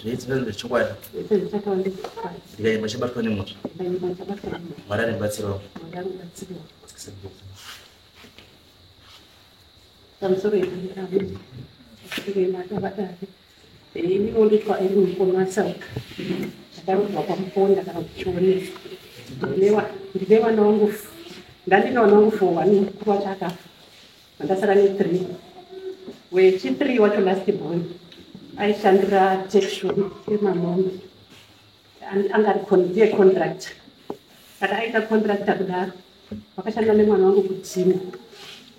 Zvese ndezvechokwadi. Zvese zvichataura ndezvechokwadi. Ndikaimba chabatwa nemoto. Ndikaimba chabatwa nemoto. Mwari andibatsirawo. Mwari andibatsirawo. Pamusoro yemakavadare. Ini ndinoitwa Irene Mukono-Masauka. Ndakarobwa kwaMuponda kana kuti Chionesa. Ndine vana vangu, ndandine vana vangu four, one mukuru wacho akafa. Ndasara ne3. Wechi3 wacho last born aishandira tekshon yemamombe. Anga ari ndiye contractor. Saka aita contractor kudaro. Vakashanda nemwana wangu kutimu.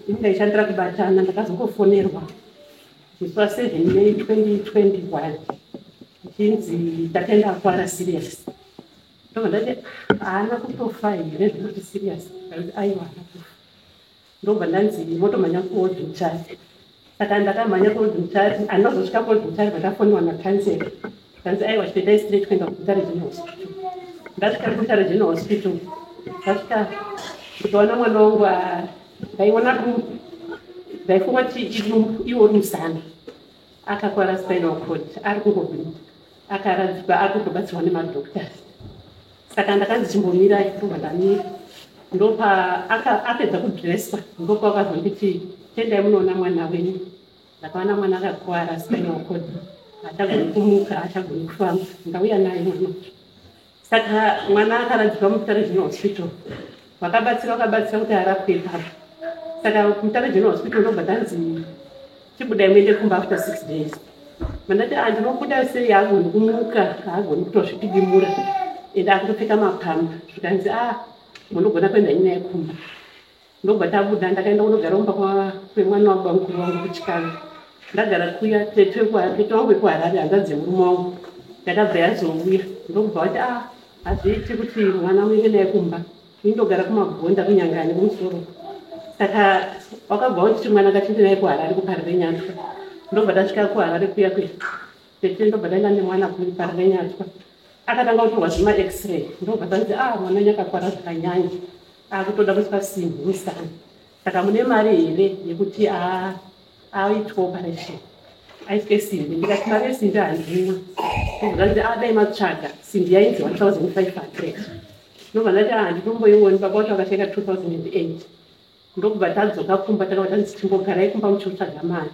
Ini ndaishandira kubatana ndakazongofonerwa musi wa7 May 2021 ichinzi Tatenda akwara serious. Ndobva ndati haana kutofa here zvekuti serious? Ndikati aiwa haana kufa. Ndobva ndanzi motomhanya kuOld Mutare. Saka ndakamhanya kuOld Mutare, handinozosvika kuOld Mutare ndakafoniwa nakansela. Ndanzi aiwa chitoendai straight kuenda kuMutare General Hospital. Ndasvika kuMutare General Hospital, ndasvika ndikaona mwana wangu ndaiona dumbu, ndaifunga kuti idumbu, iwo uri musana. Akakwara spinal cord, ari kungobleed. Akaradzikwa ari kutobatsirwa nemadoctors. Saka ndakanzi chimbomirai, ndobva ndamira. Ndopa apedza kudresswa, ndopa akazonditi tendai munoona mwana wenyu. Ndakaona mwana akakwara spinal cord, haachagoni kumuka, haachagoni kufamba. Ndauya naye mwana wacho. Saka mwana akaradzikwa muMutare General Hospital. Vakabatsira vakabatsira kuti arapwe ipapo. Saka kuMutare General Hospital ndobva tanzi chibudai muende kumba after 6 days. Mandati ndinobuda sei, haagoni kumuka, haagoni kutozvipidimura, ende akutopfeka mapamba. Zvikanzi munogona kuenda naye kumba. Ndobva tabuda, ndakaenda kunogara kumba kwemwana wababa mukuru wangu kuChikanga. Ndagara kuya, tete wangu wekuHarare, hanzvadzi yemurume wangu, yakabva yazouya. Ndokubva vati hazviiti kuti mwana muende naye kumba, indogara kuMagonda kuNyangani kumusoro. Saka wakabva wanditi mwana ngatiende naye kuHarare kuParirenyatwa. Ndobva tasvika kuHarare kuya kuya, tete ndobva taenda nemwana kuParirenyatwa. Akatanga kutorwa zvima x-ray, ndobva tanzi mwana wenyu akakwara zvakanyanya, akutoda kuiswa simbi musana. Saka mune mari here yekuti aitwe operation, aitwe simbi? Ndikati mari yesimbi handina. Ndobva tanzi dai matsvaga simbi yainzi 1500. Ndobva ndati handitomboioni, baba vacho vakashaika 2008. Ndokubva tadzoka kumba, takabva tanzi chimbogarai kumba muchiotsvaga mari.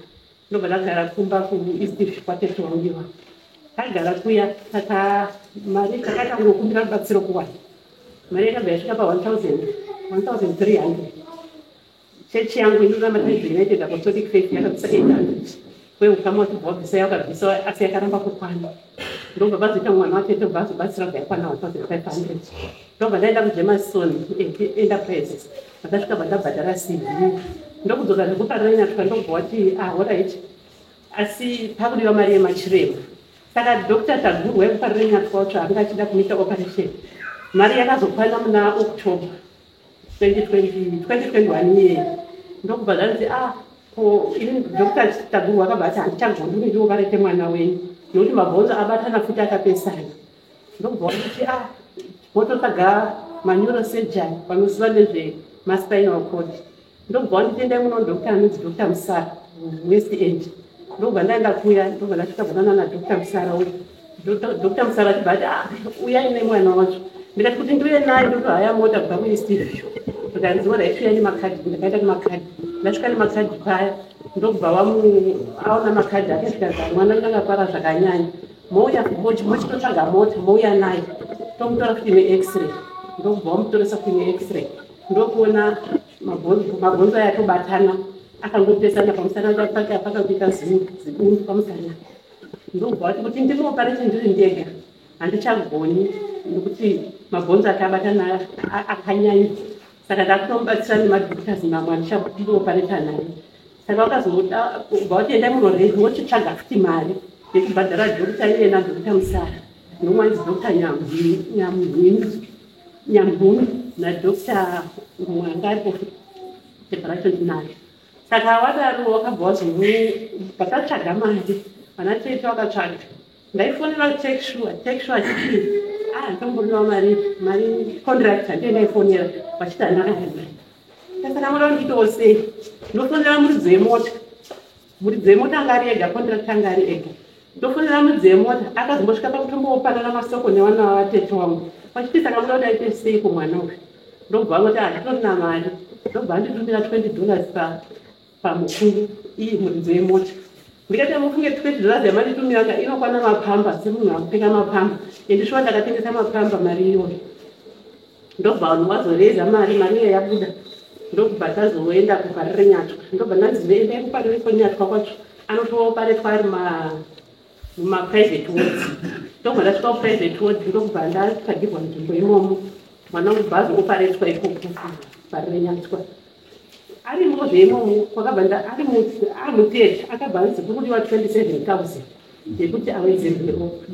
Ndobva ndagara kumba kuEast kwatete wangu iwapo. Tagara kuya, saka mari takaita kungokumbira rubatsiro kuwana. Mari yakabva yasvika pa 1300. Chechi yangu inoramba United Apostolic Faith yakabvisa 800. Kweukama wachibva wabvisa yakabvisa, asi yakaramba kukwana. Ndobva vazoita mwana watete bva azobatsira bva yakwana 1500. Ndobva ndaenda kuJemason Enterprises. Ndakasvika bva ndabhadhara CV. Ndokudzoka zvekuParirenyatwa, ndobva wati alright, asi pakudiwa mari yemachiremba. Saka Dr. Tagurwa wekuParirenyatwa wacho anga achida kumuita operation. Mari yakazokwana muna October 2020, 2021 iyeyo. Ndokubva zvanzi ko ini Dr. Tagurwa akabva ati handichagoni kuti ndioparete mwana wenyu nekuti mabhonzo abatana futi akapesana. Ndokubva wanditi mototsvaga maneurosurgeon vanoziva nezvemaspinal cord. Ndokubva wanditi endai muno doctor anonzi Dr. Musara West End. Ndokubva ndaenda kuya, ndobva ndasvika bvanana naDr. Musara uyu. Dr. Musara achibva ati uyai nemwana wacho. Ndikati kuti ndiuye naye ndotohaya mota kubva kuEast View. Zvikanzi alright uyai nemakadhi. Ndakaenda nemakadhi. Ndasvika nemakadhi paya, ndokubva aona makadhi ake, zvikanzi mwana wenyu akakwara zvakanyanya. Mouya mochitotsvaga mota, mouya naye. Tomutora futi ne-x-ray. Ndokubva wamutoresa futi ne-x-ray. Ndokuona mabhonzo aya atobatana, akangopesana pamusana pake pakakuita zibundu pamusana. Ndokubva vati kuti ndimuoparete ndiri ndega handichagoni nekuti mabhonzo ake abatana akanyanya. Saka ndakutomubatsira nemadoctors mamwe andichamuopareta naye. Saka vakazoda kubva vati endai munorei mochitsvaga futi mari yekubhadhara doctor iye naDr. Musara nomwe anzi Dr. Nyamhunu naDr. mumwe anga aripo futi pepa racho ndinaro. Saka wadaro wakabva wazomu patatsvaga mari, vana tete vakatsvaga. Ndaifonera Takesure, Takesure achiti nditomborinawo mari, mari contractor ndiye ndaifonera vachiti handina kana mari. Saka moda kundiitawo sei? Ndofonera muridzi wemota. Muridzi wemota anga ari ega, contractor anga ari ega. Ndofonera mudzi yemota, akazombosvika pakutombopanana masoko nevana vavatete wangu, vachiti, "Saka muda kuti aite sei kumwana uyu?" Ndobva vangoti, "Hatitorina mari." Ndobva anditumira $20 pamukuru iyi muridzi wemota. Ndikati, "Mufunge $20 yamanditumira ka inokwana mapamba, semunhu akupfeka mapamba." Ende shuwa ndakatengesa mapamba mari iyoyo. Ndobva vanhu vazoreza mari, mari iyo yabuda, ndokubva tazoenda kuParirenyatwa. Ndobva ndanzi, "Endai kuParirenyatwa kwacho, anotooparetwa ari mumaprivate wards." Ndobva ndasvika kuprivate ward, ndokubva ndatsvagirwa nzvimbo imomo. Mwana wangu bva azooparetwa ikoko Parirenyatwa. Arimozve imomo, kwakabva ari mutheatre, akabva anzi kuri kudiwa 27 000 yekuti awedzerwe ropa.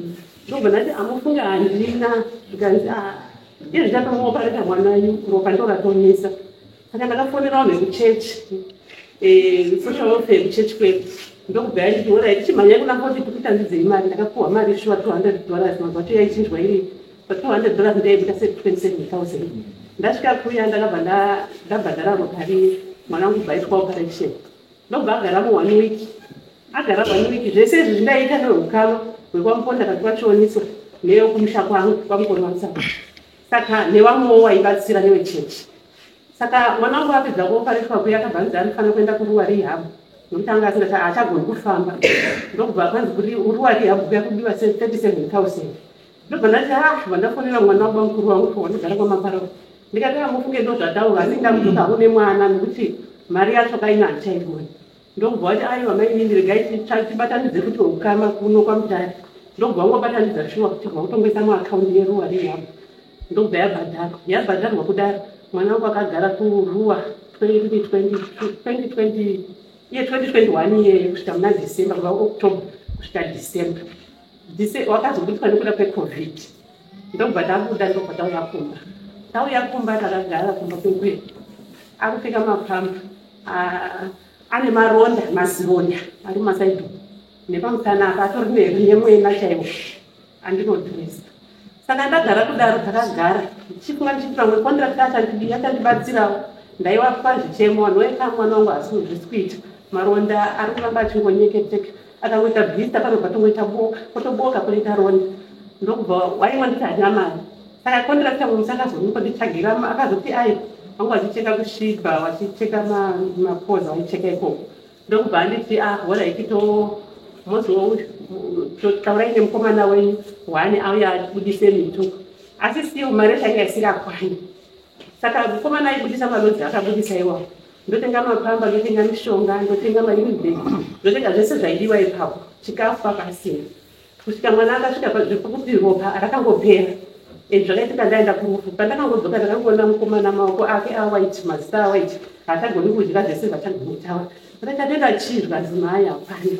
Ndobva ndati, "Amufunge handina." Zvikanzi, "Ah, iye zvichatomuopareta mwana wenyu, ropa ndo ratomisa." Saka ndakafonera vanhu vekuchechi, social welfare yekuchechi kwedu. Ndokubva yanditi, "Alright, tichimhanyai kuna 40 tikutandidzei mari." Ndakapuhwa mari shuwa, $200. Mazuva acho yaichinjwa iri pa $200, ndaibuda se 27 000. Ndasvika kuya, ndakabva ndabhadhara ropa riye. Mwana wangu bva aitwa operation, ndobva agaramo one week. Agara one week, zvese izvi zvindaiita neukama hwekwaMuponda kati kwaChioniso neyekumusha kwangu kwaMukoni waMusaka, saka nevamwewo waibatsira nevechechi. Saka mwana wangu apedza kuoparetwa kuya, akabva anzi anofanira kuenda kuRuwa Rehab, nokuti anga asingacha haachagoni kufamba. Ndokubva kwanzi kuri Ruwa Rehab kuya kudiwa se 37 000. Ndobva ndati, ah, vandafonera mwana wabamukuru wangu wanogara kwaMaparao. Ndikati, "Amufunge ndo zvataura, asi ndamudzoka hangu nemwana, nekuti mari yacho kaina handichaigoni." Ndokubva vati, "Aiwa mainini, regai tibatanidze kuti ukama kuno kwaMutare." Ndokubva vangobatanidza shuwa, kuti kutongoisa muakaundi yeRuwa Rehab. Ndokubva yabhadharwa. Yabhadharwa kudaro, mwana wangu akagara kuRuwa 2020 2020 iye 2021 iyeyo kusvika muna December, kubva October kusvika December. Wakazobudiswa nekuda kweCovid. Ndobva tabuda, ndobva tauya kumba. Tauya kumba, takagara kumba kwenguva. Akupfeka mapamba, ane maronda, mazironda ari mumasaidhi nepamusana apa, atori nemwena chaiwo andinodhiresa. Saka ndagara kudaro, takagara ndichifunga ndichiti pamwe contract achandibatsirawo. Ndaiwapa zvichemo, vanhu vaika mwana wangu asi zvisi kuita, maronda ari kuramba achingonyeketeka. Akangoita blister, panobva tongoita boka, potoboka, potoita ronda. Ndokubva waimwa nditi handina mari. Saka contractor mumwe akazonditsvagira, akazoti ai vangu vachicheka kusviba, vachicheka mapoza, vaicheka ikoko. Ndokubva anditi, "Ah, alright, to mozotaurai nemukomana wenyu one auya abudise mituko." Asi still mari yacho yanga isingakwani. Saka mukomana aibudisa malodzi, akabudisa iwawo, ndotenga mapamba, ndotenga mishonga, ndotenga maunibag, ndotenga zvese zvaidiwa ipapo. Chikafu pakasina, kusvika mwana akasvika pekuti ropa rakangopera. And zvakaitika, ndaenda kurufu. Pandakangodzoka, ndakangoona mukomana maoko ake awhite, mazita awhite, haachagoni kudya, zvese zvachagoni kutaura. Ndakatenda chii? Zvikanzi mai hapana.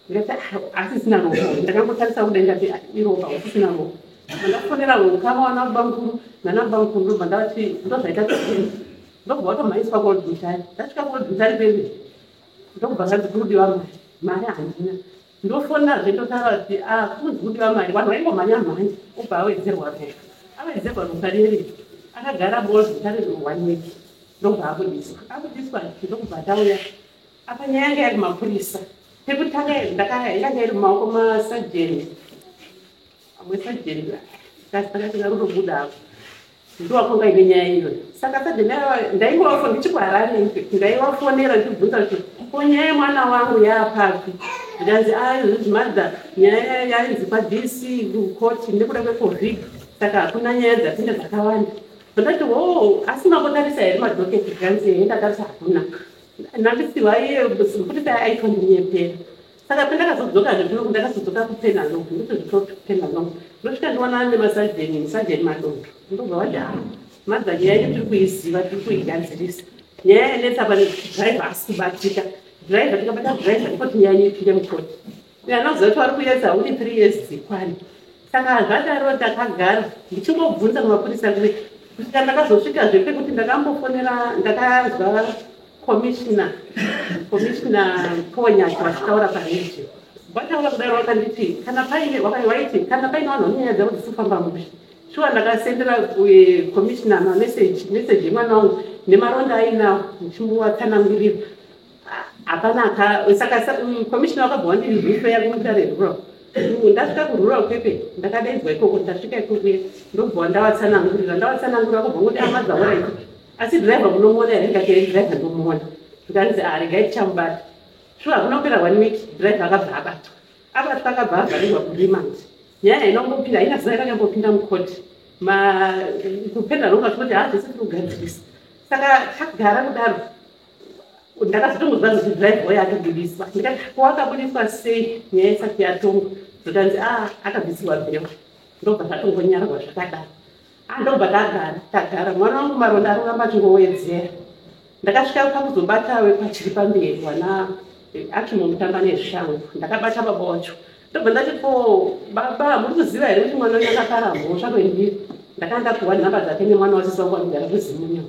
Ndikati, "Ah, asisina ropa." Ndakangotarisa kudai, ndati, "Ah, iropa, usisina ropa." Ndafonera ukama wana bamukuru nana bamukuru, ndobva ndavati ndozvaita tini. Ndobva watomhanyiswa kuOld Mutare. Ndasvika kuOld Mutare pepe, ndokubva zvanzi kurudiwa mari. Mari handina. Ndofonazve, ndotaura kuti, "Ah, kunzi kudiwa mari." Vanhu vaingomhanya mhanya. Obva awedzerwa ropa. Awedzerwa ropa riri, akagara muOld Mutare one week, ndobva abudiswa. Abudiswa, ndokubva tauya apa. Nyaya yanga iri mapurisa pekutanga, yanga iri mumaoko masajeni. Amwe sajeni kasakatingarutobuda apo, ndowakonga ine nyaya iyoyo. Saka sajeni ndaingowafo ndichikuHarare, ndaiwafonera ndichibvunza kuti, "Ko nyaya yemwana wangu yaapapi?" Zvikanzi, "Azvimadha, nyaya yainzi kwaDC kukoti nekuda kweCovid, saka hakuna nyaya dzapinda dzakawanda." Ndati, "Ho, asi mambotarisa here madocket?" Zvikanzi, "He, ndatarisa, hakuna." Nandisiwa iye mupurisa aitondinyepeera. Saka pandakazodzoka zvekuno, ndakazodzoka kuPenhalong, ndotozvitoPenhalong, ndosvika ndiwana nemasajeni, sajeni Madondo. Ndobva vati, "Ah, madza, nyaya yedu tiri kuiziva, tiri kuigadzirisa. Nyaya yanetsa pane dhiraivha asi kubatika dhiraivha. Tikabata dhiraivha, ndikoti nyaya yenyu ipinde mukoti." Anoziva kuti vari kuedza uri 3 years dzikwani. Saka zvadaro, ndakagara ndichingobvunza kumapurisa kure kusvika ndakazosvikazve pekuti ndakambofonera. Ndakazwa Commissioner Ponyacho vachitaura paredhiyo. Vataura kudaro, vakanditi kana paine, waiti kana paine vanhu vane nyaya dzavo dzisiri kufamba mushe. Shuwa, ndakasendera commissioner mameseji, meseji yemwana wangu nemaronda ainawo, ndichimbovatsanangurira. Hapana. Saka commissioner wakabva wandirifeya kuMutare Rural. Ndasvika kurural Kwekwe, ndakadaidzwa ikoko. Ndasvika ikoko, ndobva ndavatsanangurira. Ndavatsanangurira, kubva ngoti amadzaura iko, asi dhiraivha munomuona here? Ndikati, "Dhiraivha ndomuona." Zvikanzi, "Regai tichamubata." Shuwa, hakuna kupera one week, dhiraivha akabva abatwa. Abatwa, akabva avharirwa kuremand. Nyaya hainambopinda, haina zuva yakanyambopinda mukoti. Kupenda ronga kuti ha, zvese tiri kugadzirisa. Saka tagara kudaro, ndakazotongonzwa kuti dhiraivha uyo atobudiswa. Ndikati, "Ko akabudiswa sei nyaya isati yatongwa?" Zvikanzi, "A, akabvisirwa bail." Ndobva zvatongonyarwa zvakadaro. Ndobva tagara, tagara. Mwana wangu maronda ari kuramba achingowedzera. Ndakasvika pakuzobata wepachiri pamberi, wana Akimomutamba nezvishango. Ndakabata baba wacho, ndobva ndati, "Ko baba, muri kuziva here kuti mwana wenyu akapara mhosva kwendiri?" Ndakanga ndapuhwa nhamba dzake nemwana wasisi wangu anogara kuZimunya.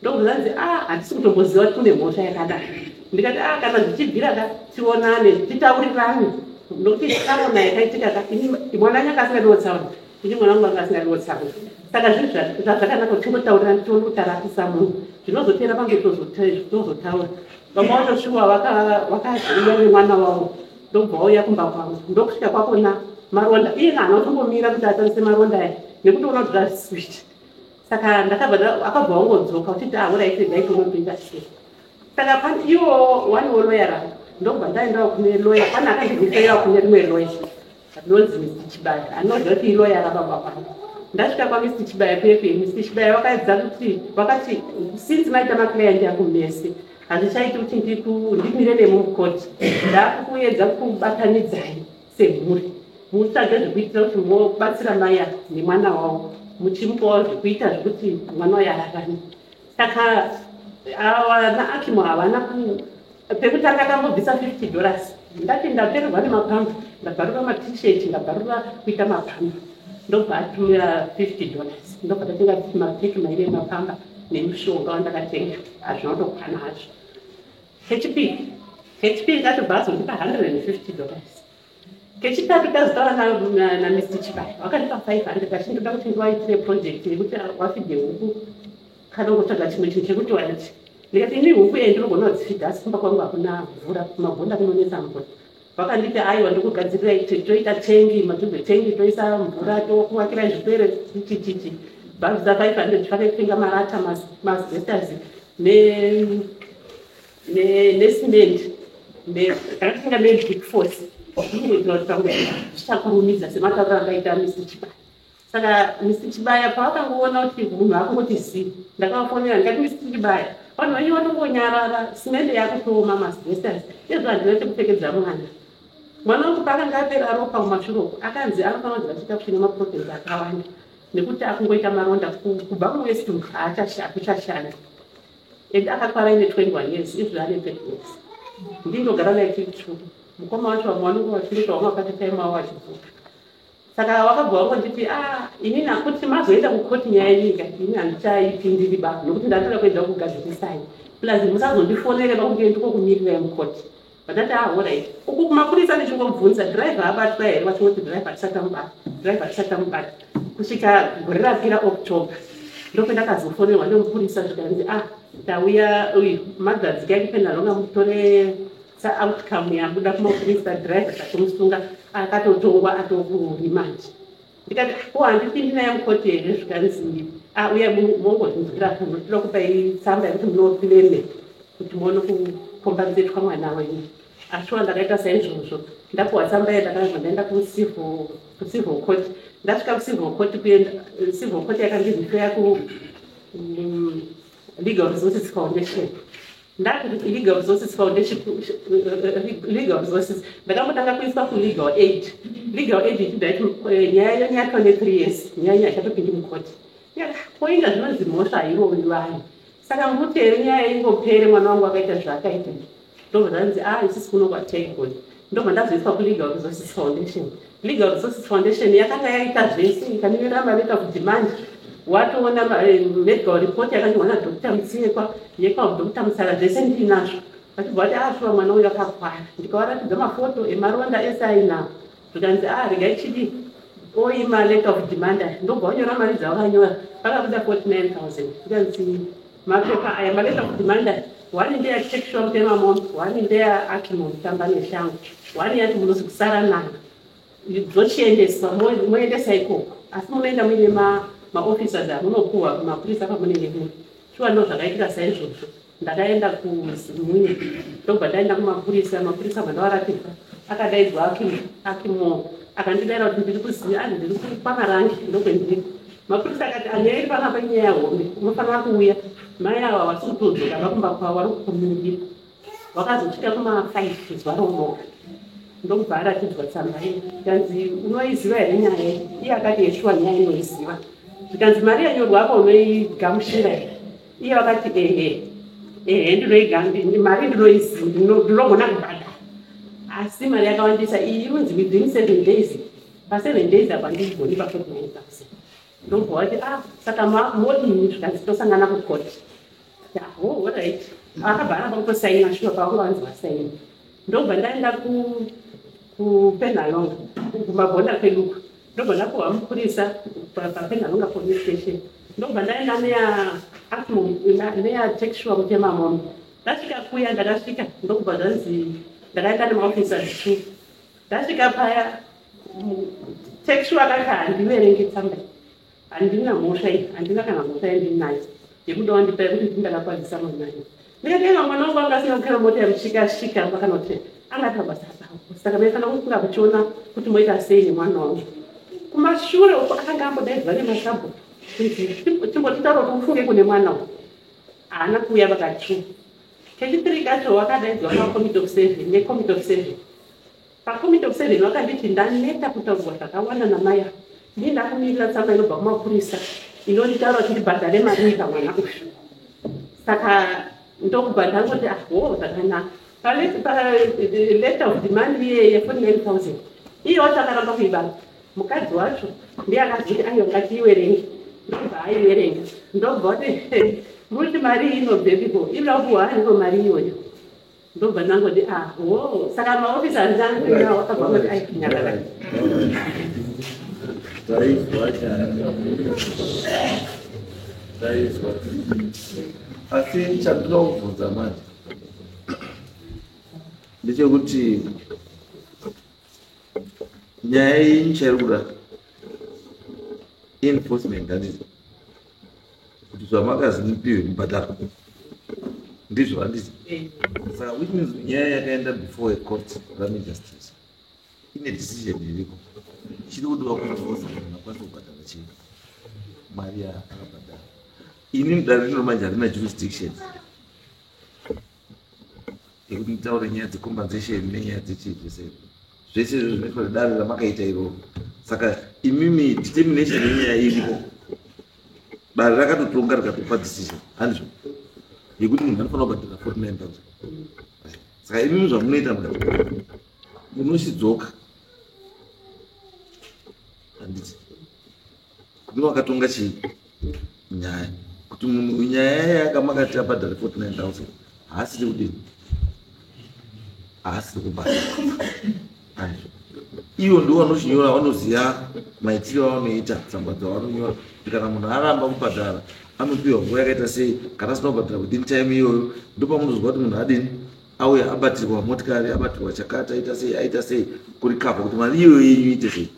Ndobva ndanzi, "A, hatisi kutomboziva kuti kune mhosva yakadai." Ndikati, "A, kana zvichibvira ka, tionane, titaurirane, nokuti tsaona yakaitika ka, ini mwana wenyu anga asingadiwo tsaona, ini mwana wangu anga asingadiwo tsaona. Saka zvinhu zvazvakanaka kuti tingotaurirana, tione kuti tarapisa munhu, zvinozotera pange tozotaura." Baba vacho shuwa vakazouya nemwana wavo, ndobva wauya kumba kwangu. Ndokusvika kwakona maronda, iye haana kutombomira kuti atarise maronda aya, nekutoona kuti zvazviswiti. Saka ndakabva, akabva wangodzoka uchiti, "Alright, regai tonopinda sei." Saka iwo waniwo loya rangu, ndobva ndaendawo kune loya. Pane akandiriferawo kune rimwe loya rinonzi Mr Chibaya, anoziva kuti iloya rababa kwangu. Ndasvika kwaMr Chibaya pepe, Mr Chibaya vakaedza kuti, vakati, "Since maita maclient yangu mese, hazvichaiti kuti ndimire nemukoti. Ndakukuedza kubatanidzai semhuri, mutsvage zvekuitira kuti mobatsira mai nemwana wavo, muchimupawo zvekuita zvekuti mwana uyo ararame." Saka vana Akimo havana pekutanga akambobvisa $50. Ndati ndapererwa nemapamba, ndabvarura maT-shirt, ndabvarura kuita mapamba, ndobva atumira $50. Ndobva ndatenga mapeki mairi emapamba nemushonga wandakatenga. Hazvina kutokwana hazvo. Kechipiri katobva azondipa $150. Kechitatu tazotaura naMr Chibaya, vakandipa 500, achindoda kuti ndivaitire project yekuti wafidhe huku kana kungotsvaga chimwe chinhu chekuti waiti. Ndikati, "Ini huku iyi ndinogona kudzifidha, asi kumba kwangu hakuna mvura, kumabhonda kunonetsa mvura." Vakanditi, "Aiwa, ndikugadzirirai, toita tengi, madhubhe tengi, toisa mvura, tokuvakirai zvikwere chichichi." Bvabvisa 500, vakatenga marata, maasbestos nesimendi, ndakatenga nebrick force, kuitira kuti pamwe zvichakurumidza sematauriro angaita Mr Chibaya. Saka Mr Chibaya pavakangoona kuti munhu akungoti zii, ndakavafonera ndikati, "Mr Chibaya, vanhu venyu vanongonyarara, simende yakutooma, maasbestos izvo, handina chekupfekedza mwana." Mwana wangu paakanga apera ropa mumashure uku, akanzi anofanira kudya chikafu chine maproteins akawanda, nekuti akungoita maronda kubva kuwaist hakuchashanda, and akakwara ine 21 years, izvo ane 30 years. Ndindogara naye tiri two. Mukoma wacho vamwe vanonge vachindoita wamapati time avo vachidzoka. Saka wakabva wangonditi, "A, inini akuti mazoenda kukoti nyaya yenyika, ini handichaipindiri ba, nokuti ndatoda kuedza kugadzirisai. Plus musazondifonere vakunge ndikokumirirai mukoti." Vandati, "Ah, alright." Uku kumapurisa ndichingobvunza, "Dhiraivha abatwa here?" Vachingoti, "Dhiraivha tisati amubata, dhiraivha tisati amubata." Kusvika gore rapera October, ndopendakazofonerwa nemupurisa, zvikanzi, "Ah, tauya uyu magadzika ekuPenhalonga, mutore outcome yabuda kumapurisa. Dhiraivha tatomusunga, akatotongwa, atokuremand." Ndikati, "Ko handipindi naye mukoti here?" Zvikanzi, "A, uya mongozvinzwira kuno, toda kupai tsamba yekuti munoclaime kuti muone kukombanzetwa mwana wenyu." Ashuwa ndakaita saizvozvo. Ndapuwa tsamba iya, ndakabva ndaenda kucivil court. Ndasvika kucivil court, kuenda civil court yakandirifeya ku Legal Resources Foundation. Ndati Legal Resources Foundation, Legal Resources, ndakambotanga kuiswa kuLegal Aid. Legal Aid ichibva yati nyaya yenyu yatova ne3 years, nyaya yenyu haichatopindi mukoti. Koinga zvinonzi mhosva hairovi vanhu, saka muti here nyaya ingopere? Mwana wangu akaita zvaakaita. Ndobva zvanzi, "A, isisi kuno kwategoni." Ndobva ndazoiswa kuLegal Resources Foundation. Legal Resources Foundation yakanga yaita zvese, ikanyorera maletter of demand. Watoona medical report yakanyorwa naDr Mutsekwa, yekwaDr Mutsara, zvese ndinazvo. Vachibva vati, "Ashuwa mwana uyu akakwara." Ndikavaratidza mafoto emaronda ese ainawo. Zvikanzi, "A, regai chidi oima letter of demand." Ndobva wanyora mari dzavakanyora, pakabuda 49 000. Zvikanzi, "Mapepa aya, maletter of demand, one ndeyaTakesure Mutemamombe, one ndeyaAkimo Mutamba Neshangu, one yati munozi kusara nayo." Dzochiendeswa, moendesa ikoko, asi munoenda muine maofficers amunopuhwa kumapurisa pamunenge muri. Shuwa, ndo zvakaitika saizvozvo. Ndakaenda kuZimunye, ndobva ndaenda kumapurisa. Mapurisa mandawaratidza, akadaidzwa Akimo, akandidayira kuti ndiri kuziva ani, ndiri kwaMarange, ndokwendiri. Mapurisa akati, "Anyaya iri panapa inyaya hombe, unofanira kuuya. Mai ava vasi kutodzoka vakumba kwavo, vari kukumirira." Vakazosvika kuma5 zuva romoka, ndokubva aratidzwa tsamba iyi. Zvikanzi, "Unoiziva here nyaya iyi?" Iye akati, "Yeshuwa, nyaya inoiziva." Zvikanzi, "Mari yanyorwa apa unoigamuchira here?" Iye vakati, "Ehe, ehe, mari ndinoiziva, ndinogona kubhadhara, asi mari yakawandisa iyi inonzi within 7 days. Pa7 days apa ndigoni pa49 000." Ndobva wati, "Ah, saka modini?" Zvikanzi, "Tosangana kukoti." Oh, alright. Akabva aramba kutosaina. Shuwa, pavanga vanzi vasaina, ndobva ndaenda kuPenhalonga, kumabhonda kweduku. Ndobva ndapuhwa mupurisa paPenhalonga police station. Ndobva ndaenda neyaTexua Mutemamombe. Ndasvika kuya, ndakasvika, ndokubva zvanzi, ndakaenda nemaofficers two. Ndasvika paya, Texua akati, "Handiverenge tsamba, handina mhosva iyi, handina kana mhosva yandinayo yekuda wandipai kuti ndii ndakakwadzisa mwana." Ndikati, "Eva, mwana wangu anga asina kukwira mota yemushikashika, kana kuti angati pabasa pavo, saka maifanira kufunga kuchiona kuti moita sei nemwana wangu." Kumashure uko akanga ambodaidzwa nemasabhuku kuti timbotitaura kuti ufunge kune mwana uyu, haana kuuya. Vakati kechitiri kacho wakadaidzwa pacommittee of seven, necommittee of seven. Pacommittee of seven vakanditi, "Ndaneta kutaurwa zvakawanda namai ava. Ndii ndakumirira tsamba inobva kumapurisa inonditaura kuti ndibhadhare mari pamwana uyu." Saka ndokubva ndangoti, "Aho, zvakanaka." Paletter of demand iye ye49 000, iye wacho akaramba kuibata. Mukadzi wacho ndiye akazoti, "Aiwa, ngatiiwerenge." Ndobva aiverenga, ndobva kuti, "Muti mari iyi inobvepiko? Inoda kupuhwa aniko mari iyoyo?" Ndobva ndangoti, "Aho." Saka maofisa andinawo akabva kuti, "Ai, nyarara." Taizwa nyaya, taizwa, asi chandinoda kubvunza manje ndechekuti nyaya yenyu chairi kuda enforcement, handiti? Kuti zvamakazi mupiwe mubhadharo ndizvo, handiti? Saka which means nyaya yakaenda before a court ramagistrate, ine decision iriko. Chiri kudiwa kuenforce, munhu akwanise kubhadhara chii, mari yaakabhadhara. Ini dare rino manje harina jurisdiction yekuti nditaure nyaya dzecompensation nenyaya dzechii. Zvese zvese izvo zvinoitwa nedare ramakaita iroro. Saka imimi, determination yenyaya iriko, dare rakatotonga, rikatopa decision, handizvo, yekuti munhu anofanira kubhadhara 49 000. Saka imimi zvamunoita mudare, munochidzoka, handiti, kune wakatonga chii, nyaya, kuti munhu nyaya yakamakati abhadhare 49 000, haasiri kudini, haasiri kubhadhara, handizvo? Ivo ndo vanochinyora, vanoziva maitiro avanoita, tsamba dzavanonyora, kuti kana munhu aramba kubhadhara anopiwa nguva yakaita sei. Kana asina kubhadhara within time iyoyo, ndopamunozwa kuti munhu adini, auya abatirwa motikari, abatirwa chakati, aita sei, aita sei, kurikavha kuti mari iyoyo yenyu iite sei.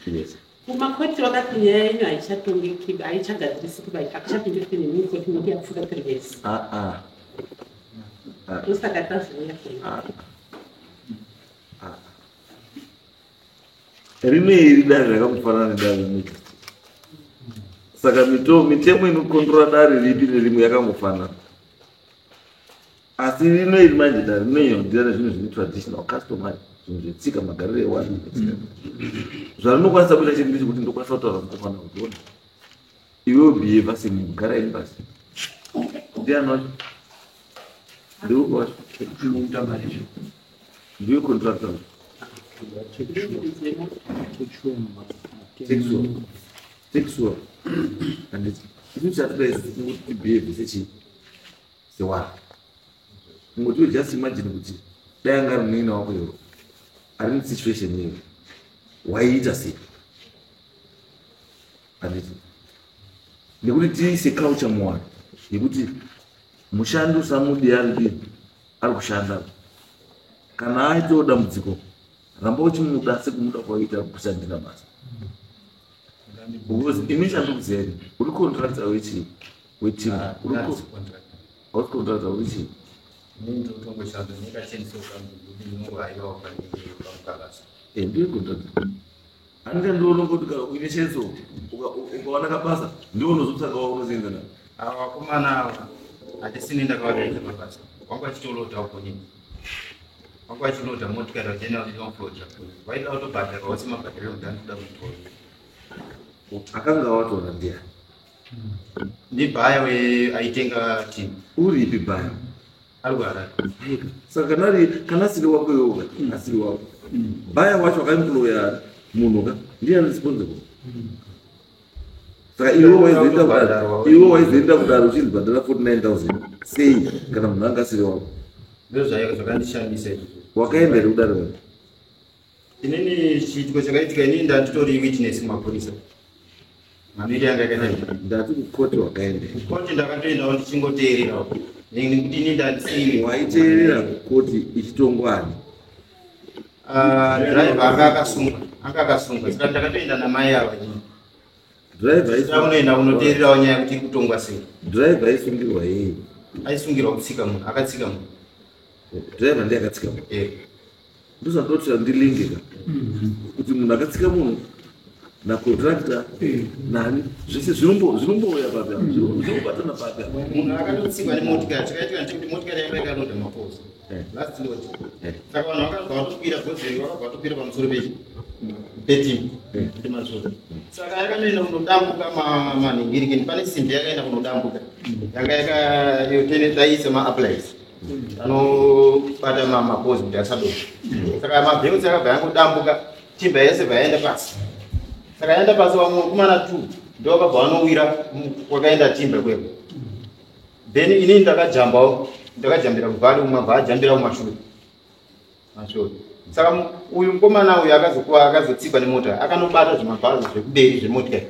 Yes. Kumakoti vakati nyaya yenyu haichatongeki, haichagadzirisiki, hakuchapindiswi nemikoti nokuti yapfuura 3 years. Ah, ah. Ah. Ndosaka tazouya kuno. Ah. Ah. Rino iri dare rakamufanana nedare remagistrate. Saka mitemo inokontrora dare ripi nerimwe yakangofanana, asi rino iri manje dare rinonyanyodira nezvinhu zvine traditional, customary, zvinhu zvetsika, magariro ewanhu. Zvarinokwanisa kuita chete ndechekuti ndokwanisa kutaura mukomana kuti, "Ona iwewe, behave semunhu, gara ini pasi." Ndiani wacho? Ndeupi wacho? Ndiwe contractor wacho? Texual, texual, handiti? Isu chatoda isu kungoti tibehave sechii, sewanhu. Kungoti just imagine kuti dai anga ari munin'ina wako iwo ari musituation iyoyo, waiita sei, handiti? Nekuti tiise culture muwanhu yekuti mushandi usamudi ari dini, ari kushanda, kana aitawo dambudziko. Ramba uchimuda sekumuda kwaita kushandira basa. Because ini chandikuziva ini, uri contractor wechii? Wetimber. Uri hausi contractor wechii? Eh, ndiye contractor. Handika ndiona kuti kana uine chenso ukawana kabasa ndiwo unozotsvaka waunosenza navo. Ava vakomana ava handisini ndakavaita mabasa. Vanga vachitolodha ukonini. Vanga vachilodha motikari vachienda vachinofuloda. Vaida kutobhadharwa semabhadhariro kuti anoda kutora. Akanga watora ndiani? Ndibhaya aitenga timu. Uripi bhaya? Ari kuHarare. Saka kana kana asiri wako iwewe ka asiri wako. Bhaya wacho akaemploya munhu ka ndiye ari responsible. Saka iwe waizoenda kudaro, iwe waizoenda kudaro uchinzi bhadhara 49,000 sei kana munhu anga asiri wako? Ndozvo zvakandishamisa izvozvo. Wakaenda here kudare wena? Inini chiitiko chakaitika inini ndanditori witness kumapurisa. Mamiri yanga yakaita. Ndati kukoti wakaenda. Kukoti ndakatoendawo ndichingoteererawo. Nekuti inini ndandisiri. Waiteerera kukoti ichitongwa ani? Ah, driver anga akasungwa. Anga akasungwa. Saka ndakatoenda namai ava inini. Driver Saka unoenda kunoteererawo nyaya kuti iri kutongwa sei. Driver aisungirwa yei? Aisungirwa kutsika munhu, akatsika munhu. Driver ndiye akatsika munhu. Eh. Ndozvandoti ndilinge ka. Kuti munhu akatsika munhu nacontractor nani zvese zvinombouya papi apa, zvinobatana papi apa. Munhu akatotsikwa nemotikari, chakaitika ndechekuti motikari yanga yakalodha mapoles. Last load. Saka vanhu vakabva vatokwira bhozi vakabva vatokwira pamusoro petimu. Kuti Saka yakanoenda kunodambuka manhingirikini, pane simbi yakaenda kunodambuka. Yanga yaka maapplies. Anobata mapoles kuti asadonha. Saka mabheusi akabva yangodambuka, timba yese bva yaenda pasi. Saka yaenda pasi vamwe vakomana 2 ndo vakabva vanowira kwakaenda timba kweko. Then inini ndakajambawo, ndakajambira kuvhari umwe abva ajambira kumashure. Mashure. Saka uyu mukomana uyu akazokuwa akazotsikwa nemota, akanobata zvimabhazi zvekumberi zvemotikari.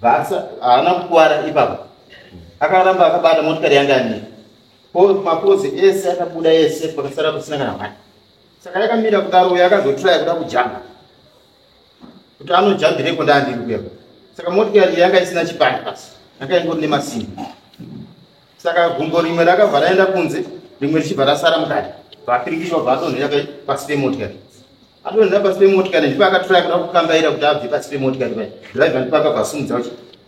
Basa haana kukuwara ipapo. Akaramba akabata motikari yanga yamira. Mapozi ese akabuda ese pakasara pasina kana one. Saka yakamira kudaro uyu akazotraya kuda kujamba. Kuti anojambireko ndaandiri kuya. Saka motikari yanga isina chipande pasi. Yanga ingori nemasimbi. Saka gumbo rimwe rakabva raenda kunze, rimwe richibva rasara mukati. Bvapirikishwa bva adonhera pasi pemotikari. Adonhera pasi pemotikari ndipo akatraya kuda kukambaira kuti abve pasi pemotikari paya. Driver ndipo akabva asimudza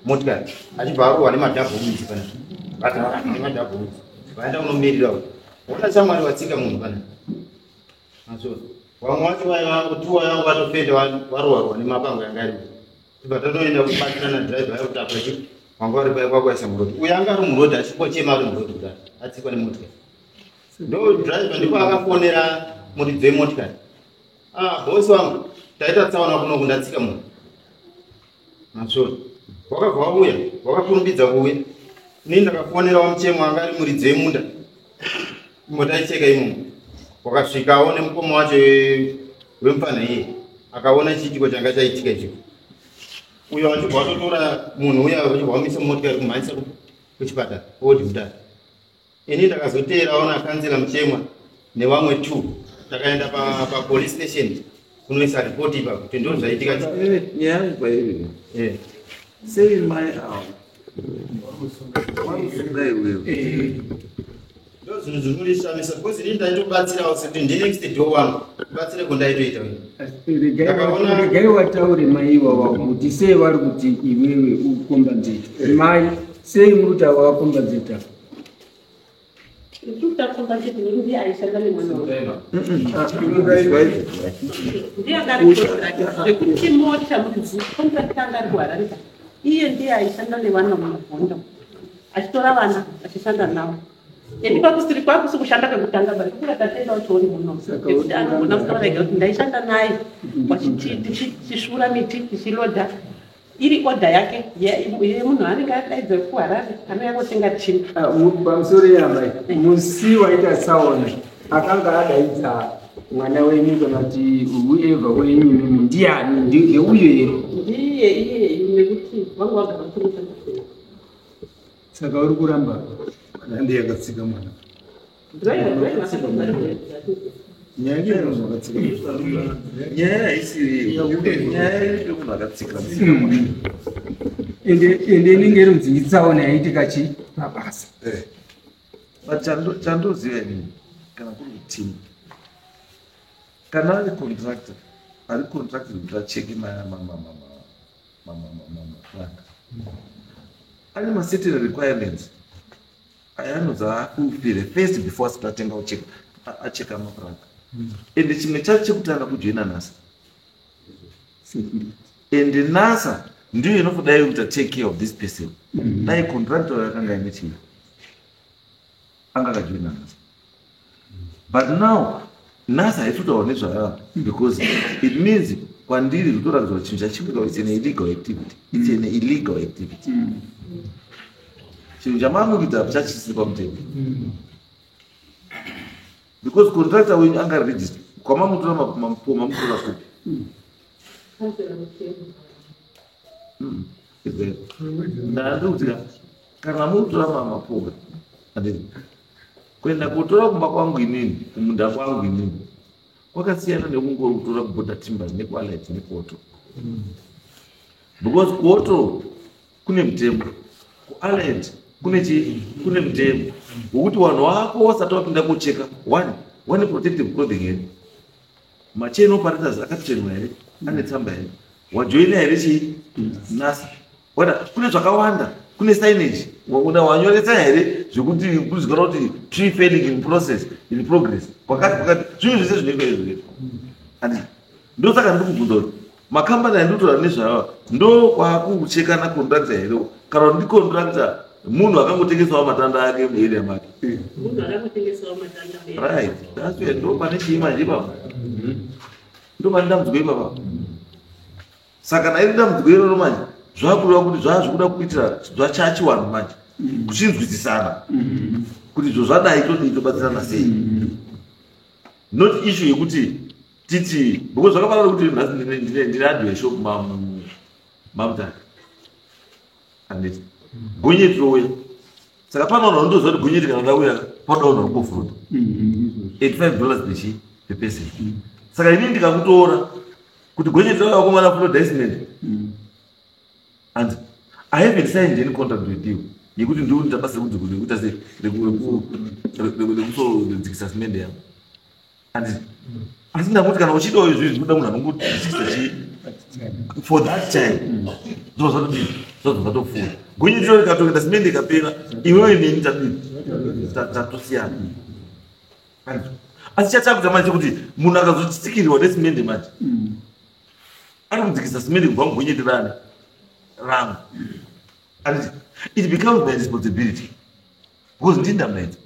motikari. Achibva arohwa nemadhabhomidzi pana. Nemadhabhomidzi. Vaenda kunomirira uko. Ona shamwari watsika munhu pana. Mazvo. Vamwe vacho vaiva vangotuwa vangu vatofenda varohwa nemapango yanga iripo. Tibva tatoenda kubatsirana driver yayo kuti apa chi wanga vari paya kwakwaisa murodhi. Uyu anga ari murodhi achingochema ari murodhi kudai atsikwa nemotikari. Ndo driver ndipo akafonera muridzi wemotikari. Ah, bosi wangu taita tsaona kuno kundatsika munhu. Mazvo. Wakabva wauya, wakakurumbidza kuuya. Ini ndakafonera wamuchemo anga ari muridzi wemunda. Motaicheka imomo. Wakasvikawo nemukoma wacho wemufana iye. Akaona chiitiko changa chaitika icho. Uyo achibva watotora munhu uya achibva wamisa motikari kumhanyisa kuchipatara odi mutare. Ini ndakazoteerawo nakanzela Muchemwa nevamwe 2 takaenda pa police station kunoisa report ipapo kuti ndo zvaitika. Nyaya yangu pairi. Sei mai avo varusunga iwewe? Ndo zvinhu zvinondishamisa because ini ndaitobatsirawo sekuti ndi next door wangu batsire kundaitoita. Regai wataure mai iwawa kuti sei vari kuti iwewe ukombadzeta. Mai, sei muri kuti ava vakombadzeta? Ndiye aishanda nemwana wangu. Ndiye anga ari contract. Zvekuti mota muridzi contract anga ari kuHarare. Iye ndiye aishanda nevana mumabhondo. Achitora vana achishanda navo. Ende kwakusiri kwakusi kushanda kwekutanga bari kukura tatoenda uchioni muno. Nekuti anogona kutaura ega kuti ndaishanda naye tichisvuura miti tichilodha. Iri order yake yemunhu anenge adaidza kuHarare anouya kotenga chinhu. Pamusoro yamai, musi waita tsaona akanga adaidza mwana wenyu kana kuti whoever wenyu imimi ndiani? Ndeuyo here? Ndiye iye nekuti vangu vagara kutomushanda. Saka uri kuramba? Ndiye akatsika mwana. Driver akatobva. Nyaya haisiri nyaya iri munhu akatsika. Ende inenge iri kunzi itsaona yaitika chi pabasa. But chandoziva inini, kana kuri kuteam, kana ari contractor, ari contracted kuti acheke maplank, ane macertain requirements ayanonzi afulfile first before asati atenga ucheka acheka maplank. Ende chimwe chacho chekutanga kujoina NSSA, ende NSSA ndiyo inofodai kuita take care of this person. Dai contractor yakanga ine chii, anga akajoina NSSA. But now NSSA haisi kutaura nezvayo, because it means kwandiri kutoratidza kuti chinhu chachikuita, it's an illegal activity, it's an illegal activity. Chinhu chamaakuita chachisiri pamutemo, because contractor wenyu anga register kwamamutora, mamutora kupi? Councillor Mutemo. Ndandiri kuti kana mutora mapoka, handiti kuenda kotora kumba kwangu inini, kumunda kwangu inini, kwakasiyana nekungotora kuBorder Timbers nekuAllied nekuOtto, because kuOtto kune mutemo, kuAllied kune chii, kune mutemo wekuti vanhu vako wasati wapinda kocheka, one, one protective clothing here, machain operators akatrainwa here, ane tsamba here, wajoina here chii, NSSA. Wada kune zvakawanda, kune signage una wanyoresa here zvekuti kuzikanwa kuti tree felling in process, in progress, kwakati kwakati, zvinhu zvese zvinoitwa izvo. Andi ndosaka ndiri kubvunza kuti makambani andinotaura nezvayo ndo kwakuchekana contractor here, kana kuti ndicontractor munhu akangotengesawo matanda ake muarea make? Munhu akangotengesawo matanda muarea. Right, that's where ndo pane chii manje ipapa, ndo pane dambudziko ipapa. Saka nairi dambudziko iroro manje zvakureva kuti zvazvikuda kuitira zvachachiwanhu manje kuchinzwisisana kuti izvo zvadai, todii, tobatsirana sei, not issue yekuti titi, because zvakafanana kuti nhasi ndine hardware shop maMutare, handiti gonyeti rouya. Saka pano vanhu vanotoziva kuti gonyeti kana rauya panoda vanhu vari kuoffload, $85 pechi peperson. Saka inini ndikakutora kuti gonyeti rauya, vakomana, offload cement, and I haven't signed any contract with you yekuti ndikuita basa rekuita sei, rekusodzikisa simende yangu, handiti? Asi ndakuti kana uchidawo izvi, zvinoda munhu anongodzikisa chi for that time, zvobva zvatodii, zvobva zvatopfuura. Gonyeti ro rikatoenda, simende ikapera, iwewe neni tadii, tatosiyana. Asi chatakuita manje chekuti munhu akazochitsikirirwa nesimende manje ari kudzikisa simende kubva mugonyeti rani rangu, anditi it becomes my responsibility, because ndini ndamunaidza.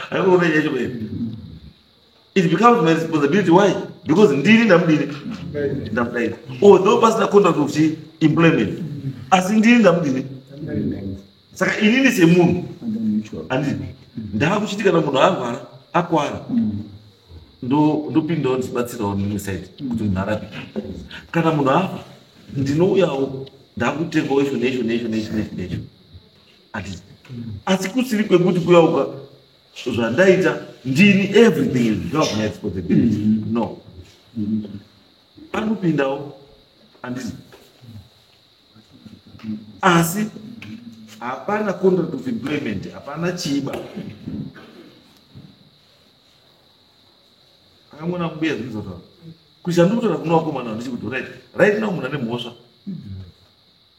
Aikuona yacho baby, it becomes my responsibility. Why? Because ndini ndamudini, ndamudaidza, although pasina contract of chi employment, asi ndini ndamudini. Saka inini semunhu, handiti ndaakuchiti kana munhu arwara, akwara, ndopindawo ndichibatsirawo nemwe side kuti munhu arapike. Kana munhu afa, ndinouyawo ndakutengawo izvo neizvo neizvo neizvo neizvo neizvo, handiti? Asi kusiri kwekuti kuyauka zvandaita ndini, everything is become my responsibility, no. Anopindawo, handiti? Asi hapana contract of employment, hapana chiba. Akamona mbuya zvinozotaura kuti chandikutora kuna vakomana ndechekuti right now munhu ane mhosva,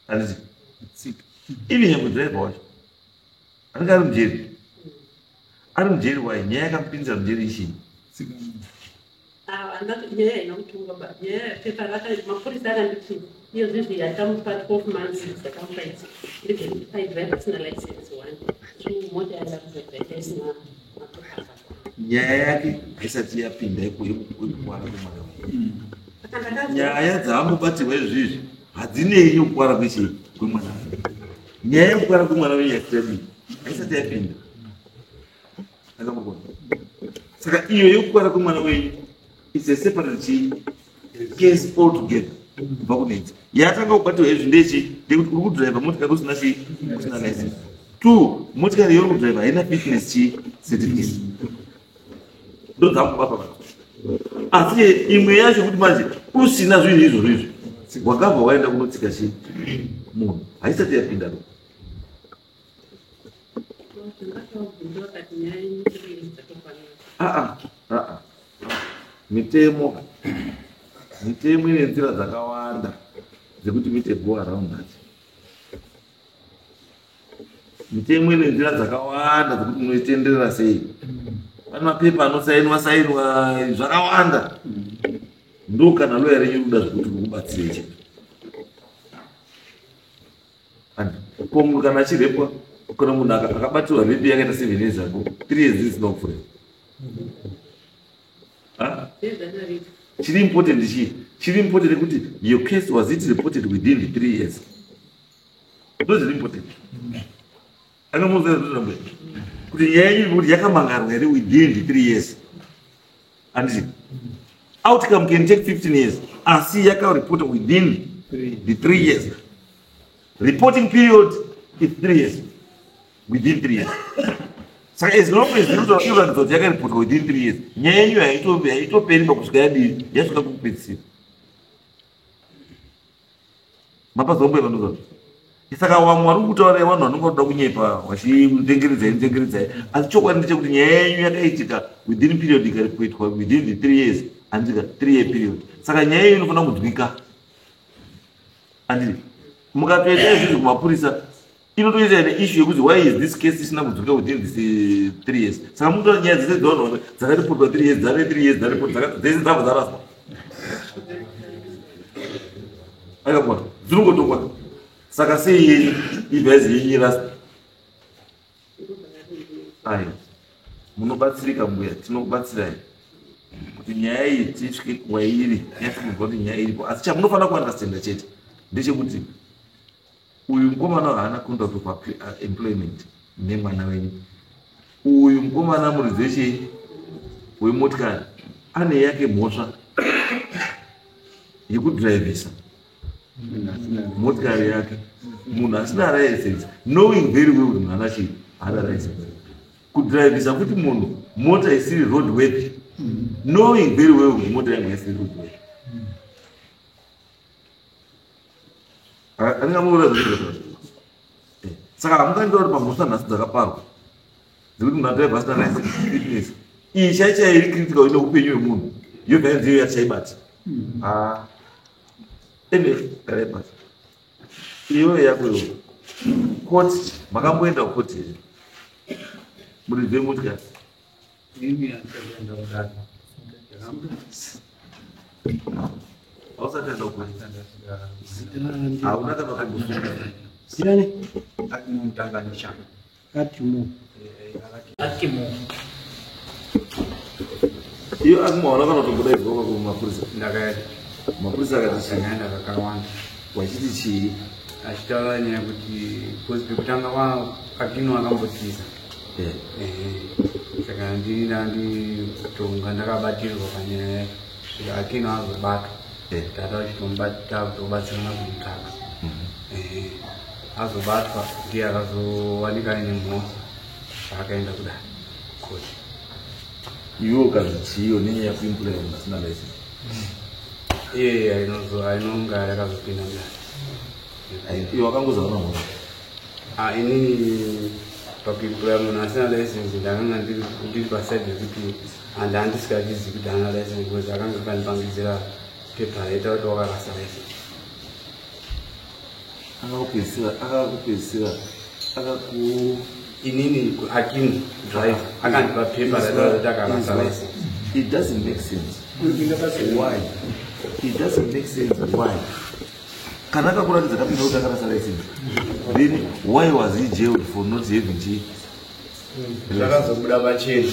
handiti? Even nyangwe driver wacho anenge ari mujeri, ari mujeri. Wai nyaya yakamupinzira mujeri ichii? Nyaya inomutunga ba nyaya pepa raka mapurisa akanditi iyo zvezvi yatamupa 12 months dzakamupa idzi ndezvekuti paidrive asina license, one, two, mota yanga kuzodrive isina mapepa akakwana. Nyaya yake haisati yapinda yekukwara kwemwana wenyu. Saka ndakazwa Nyaya dzaambobatirwa izvizvi hadzinei nekukwara kwechii, kwemwana wenyu. Nyaya yekukwara kwemwana wenyu yasati yadii, haisati yapinda. Akambokuona. Saka iyo yekukwara kwemwana wenyu, it's a separate chii, case altogether kubva kunedzi yatanga kubatirwa izvi. Ndechi ndekuti uri kudhiraivha motikari usina chii, usina license. Two, motikari yauri kudhiraivha haina fitness chii, certificate. Ndodzakubata nadzo. Asi imwe yacho kuti manje usina zvinhu izvozvo izvi wakabva waenda kunotsika chii munhu haisati yapinda no. Mitemo mitemo ine nzira dzakawanda dzekuti muite go around that. Mitemo ine nzira dzakawanda dzekuti munoitenderera sei. Pane mapepa anosainwa sainwa zvakawanda. Ndo kana loya renyu kuda zvekuti mukubatsire chete. Ko munhu kana achirepwa kana munhu akabatirwa repi yakaita 7 years ago 3 years isina kupfuura. Chiri important chii? Chiri important kuti your case was it reported within the 3 years. Ndo zviri important. Anomuudza kuti nyaya yenyu kuti yakamangarwa here within the 3 years. Anditi outcome can take 15 years asi yakaripota within the 3 years. Reporting period is 3 years. Within 3 years. Saka as long as inoratidza kuti yakaripotwa within 3 years, nyaya yenyu haitoperi pakusvika yadii yasvika kukupedzisira. Mapazombo evanhu. Saka vamwe vari kutaura vanhu vanonga kuda kunyepa vachinzengeredzai nzengeredzai, asi chokwadi ndechekuti nyaya yenyu yakaitika within period ikaripotwa within the 3 years, andika 3 year period. Saka nyaya yenyu inofanira kunzwika. Anditi mukatoita izvizvi kumapurisa inotoita ine issue yekuti why is this case isina kudzoka within this 3 years. Saka munotora nyaya dzese dzavanhu dzakaripotwa 3 years, dzave 3 years dzaripotwa, dzese dzabva dzaraswa. Akabona dzinongotokwa. Saka sei yenyu ibhazi yenyu iraswa? Aiwa, munobatsirika mbuya, tinokubatsirai kuti nyaya iyi tisvike kwairi, yasvikirwa kuti nyaya iripo. Asi chamunofanira kuandastenda chete ndechekuti uyu mukomana haana contract of employment nemwana wenyu. Uyu mukomana muridzi wechii wemotikari ane yake mhosva yekudhiraivhisa motikari yake munhu asina license, knowing very well kuti munhu ana chii haana license. Kudhiraivhisa kuti munhu mota isiri roadworthy, knowing very well kuti mota yangu isiri roadworthy. Andingamuura zvekuita. Saka hamungandiura kuti pamhosva nhasi dzakaparwa dzekuti munhu adhiraivha asina license fitness iyi chai chai iri critical ine upenyu hwemunhu yobva yanzi iyo yachaibata. Ende karaibata iyoyo yako iyoyo koti makamboenda kukoti here muridzi wemotikari? Hausati aenda kukoti, hauna kana kumbosunga. Ndiani? Mutanganyisha. Atimo. Atimo. Iyo akumaona kana kutombodaidzwa kumapurisa? Ndakaenda. Mapurisa akati chii? Ndakaenda kakawanda. Wachiti chii? Achitaura nyaya kuti because pekutanga Akino akambotiza. Saka ndini ndanditonga ndakabatirwa panyaya yacho. Svika Akino azobatwa. Tata vachitomubata kutobatsirana kumutsvaka. Azobatwa ndiye akazowanika aine mhosva akaenda kudai koti. Iwe ukazi chiyo nenyaya yekuemploya munhu asina license? Iye ainonga yakazopinda mudare. Iwe wakangozaona mhosva? Inini pakuemploya munhu asina license ndakanga ndiri paside yekuti handisingachizivi kuti haana license because akanga akandipangidzira pepa raita kuti wakarasa license. Akakupedzisira akaku Inini Akino driver akandipa pepa raita kuti akarasa license. It doesn't make sense. Why? It doesn't make sense. Why? Kana akakuratidza kapinda kuti akarasa license, then why was he jailed for not having chi? Zvakazobuda pachena.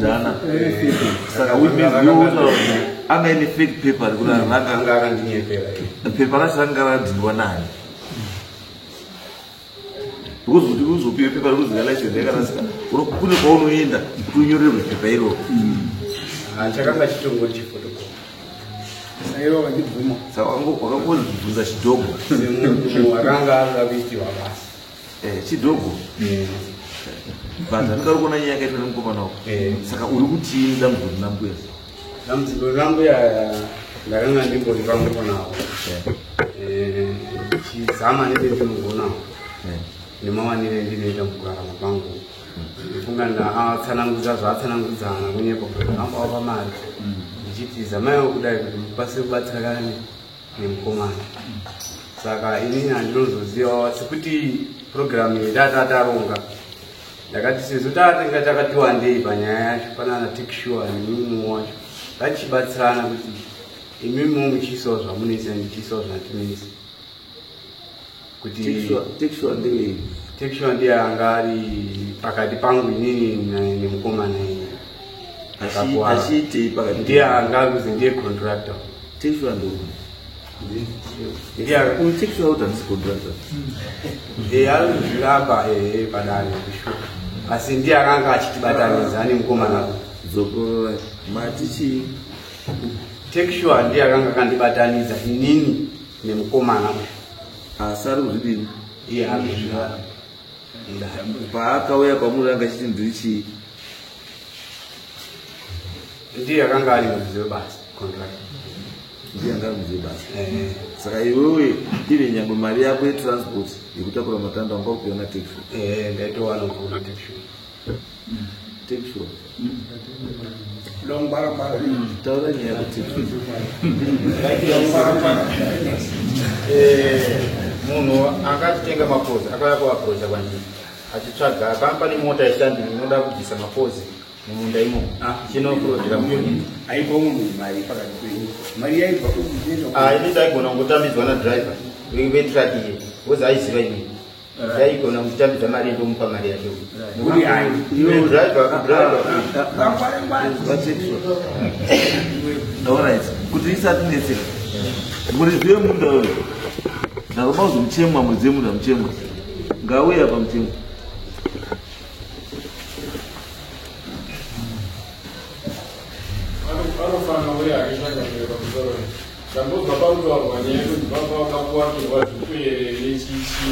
Jana. Saka which means iwe utaura kuti anga ine fake paper rekuti ranga Anga akandinyepera iye. Pepa racho ranga radhindwa nani? Because kuti uzopiwe pepa rekuzi license yakarasika, kune kwaunoenda kuti unyorerwe pepa iroro. Chakanga chitongori chiphotocopy. Saiwa vachibvuma. Saka wakangozibvunza chidhogo. Semunhu akanga arida kuitiwa basa. Chidhogo. But handingari kuona nyaya yakaitwa nemukomana wako. Saka uri kutii dambudziko rina mbuya? Dambudziko rambuya ndakanga ndimbori pamwepo navo, ndichizama nependinogonawo nemawanire endinoita mukurarama kwangu. Ndifunga ndaatsanangudza zvaatsanangudzana kunyepa kuti ndakambavapa mari, ndichiti zamaiwo kudai kuti mukwanise kubatsirana nemukomana. Saka inini handinozozivawo sekuti purogiramu iyi tata taronga. Ndakati sezvo tatenga takati wandei panyaya yacho, panana Takesure nemimwe wacho, ngatichibatsirana kuti imimiwo muchiisawo zvamunoisa, ndichiisawo zvatinoisa kuti Takesure ndewei? Takesure ndiye anga ari pakati pangu inini nemukomana iye. Achiitei pakati? Ndiye anga ari kuzi ndiye contractor. Takesure ndo Ndiye uyu Takesure kuti handisi contractor. Ndiye ari kuzviramba ehe padare kushuka, asi ndiye akanga achitibatanidza nemukomana. Dzokorora, mati chii? Takesure ndiye akanga akandibatanidza inini nemukomana uyu. Asi ari kuzvidini? Iye ari kuzviramba mudare. Paakauya kwamuri anga achiti ndiri chii? Ndiye akanga ari muridzi webasa, contractor. Ndiye anga ari muridzi webasa? Ehe. Saka iwewe ive nyangwe mari yako yetransport yekutakura matanda wanga kupiwa naTakesure? Ehe, ndaitowana kubva kuna Takesure. Takesure, taura nyaya yako, Takesure. Munhu angachitenga mapoles akauya kuapproacha kwandiri achitsvaga kampani mota yeshandini inoda kubvisa mapoles mumunda imomo chinokurodhera muunit. Aipa munhu mari pakati penyu, mari yaibva Ah, ini ndaigona kungotambidzwa nadriver vetruck iye because aiziva inini, ndaigona kutambidza mari, ndomupa mari yake. Kuti hai, driver driver VaTakesure, alright, kuti isati netseka, muridzi wemunda uyu ndakoma kuzi Muchemwa, muridzi wemunda Muchemwa ngauye apa. Muchemwa. Anofanira uye akishanga pamusoro. Ndambobva pakutaurwa nyaya yekuti baba vakakuwakirwa zvikwerere nechichi,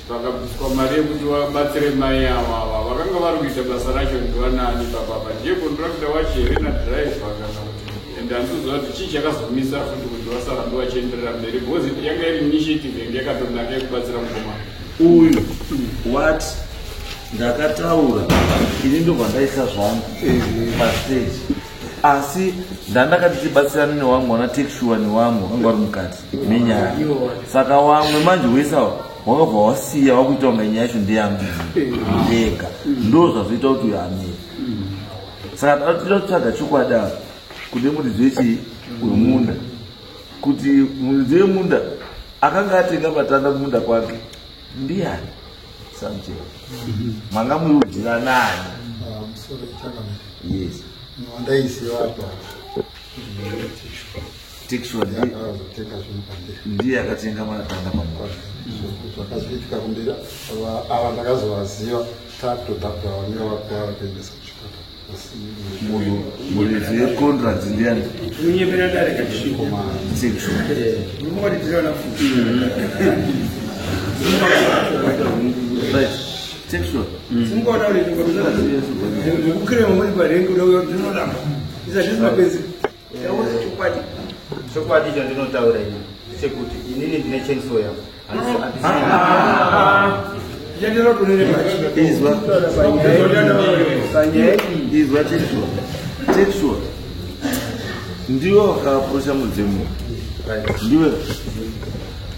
vakabviswa mari yekuti vabatsire mai ava. Vakanga vari kuita basa racho ndivanani papapa? Ndiye contractor wacho here nadhiraivha, kana kuti? And handizoziva kuti chii chakazomisa futi kuti vasarambe vachienderera mberi, because yanga iri initiative yange yakatonaka yekubatsira mukomana. Uyu what ndakataura ini, ndobva ndaisa zvangu pastage, asi ndandakati tibatsirane newamwe wana Takesure newamwe wakanga vari mukati menyaya. Saka wamwe manje wesawa wakabva wasiya wakuita kunga nyaya yacho ndeyangu ndega, ndo zvazoita kuti uyu amire. Saka tinoda kutsvaga chokwadi apa kune muridzi wechii, wemunda, kuti muridzi wemunda akanga atenga matanda kumunda kwake ndiani? Samchero, manga muri kudyira nani? Musoro changamire. Yes. Wandaiziva apa. Takesure. Akazotenga zvinhu pandiri. Ndiye akatenga matanda pamunda. Zvakazoitika kumberi, ava ndakazovaziva takutodhakura vanenge vakuva kuendesa kuchipatara. Asi Munhu muridzi wecontract ndiani? Unyepera dare kachisviko. Takesure. Munomatitirana futi. Right, Takesure. Simukaona zvekukrema muri parengi, ndinoramba isati mapenzi, taura chokwadi. Chokwadi chandinotaura ini chekuti inini ndine chainsaw yangu. Chandira kunene pachi. Izwa. Panyaya iyi. Izwa, Takesure. Takesure, ndiwe wakaapproacha muridzi wemunda?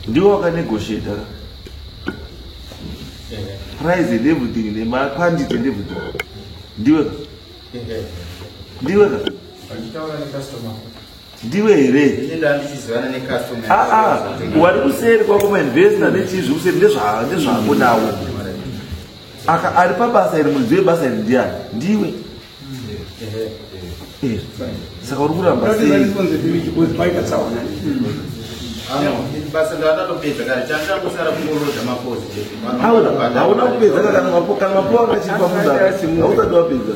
Ndiwe wakanegotiata price and everything nemaquantity and everything? Ndiwe ka, ndiwe ka? Vachitaura necustomer. Ndiwe here? Ini ndandichizivana necustomer. Aa, wari kuseri kwako, mainvestor nechii zviri kuseri ndezvako nawo. Aka ari pabasa iri, muridzi webasa iri ndiani? Ndiwe. Saka uri kuramba sei? Responsibility because paita tsaona. Basa ndandatopedza kare, chandangosara kungoroda mapoles chete. Hauna kupedza. Kana mapoles anga achiri pamunda, hausati wapedza.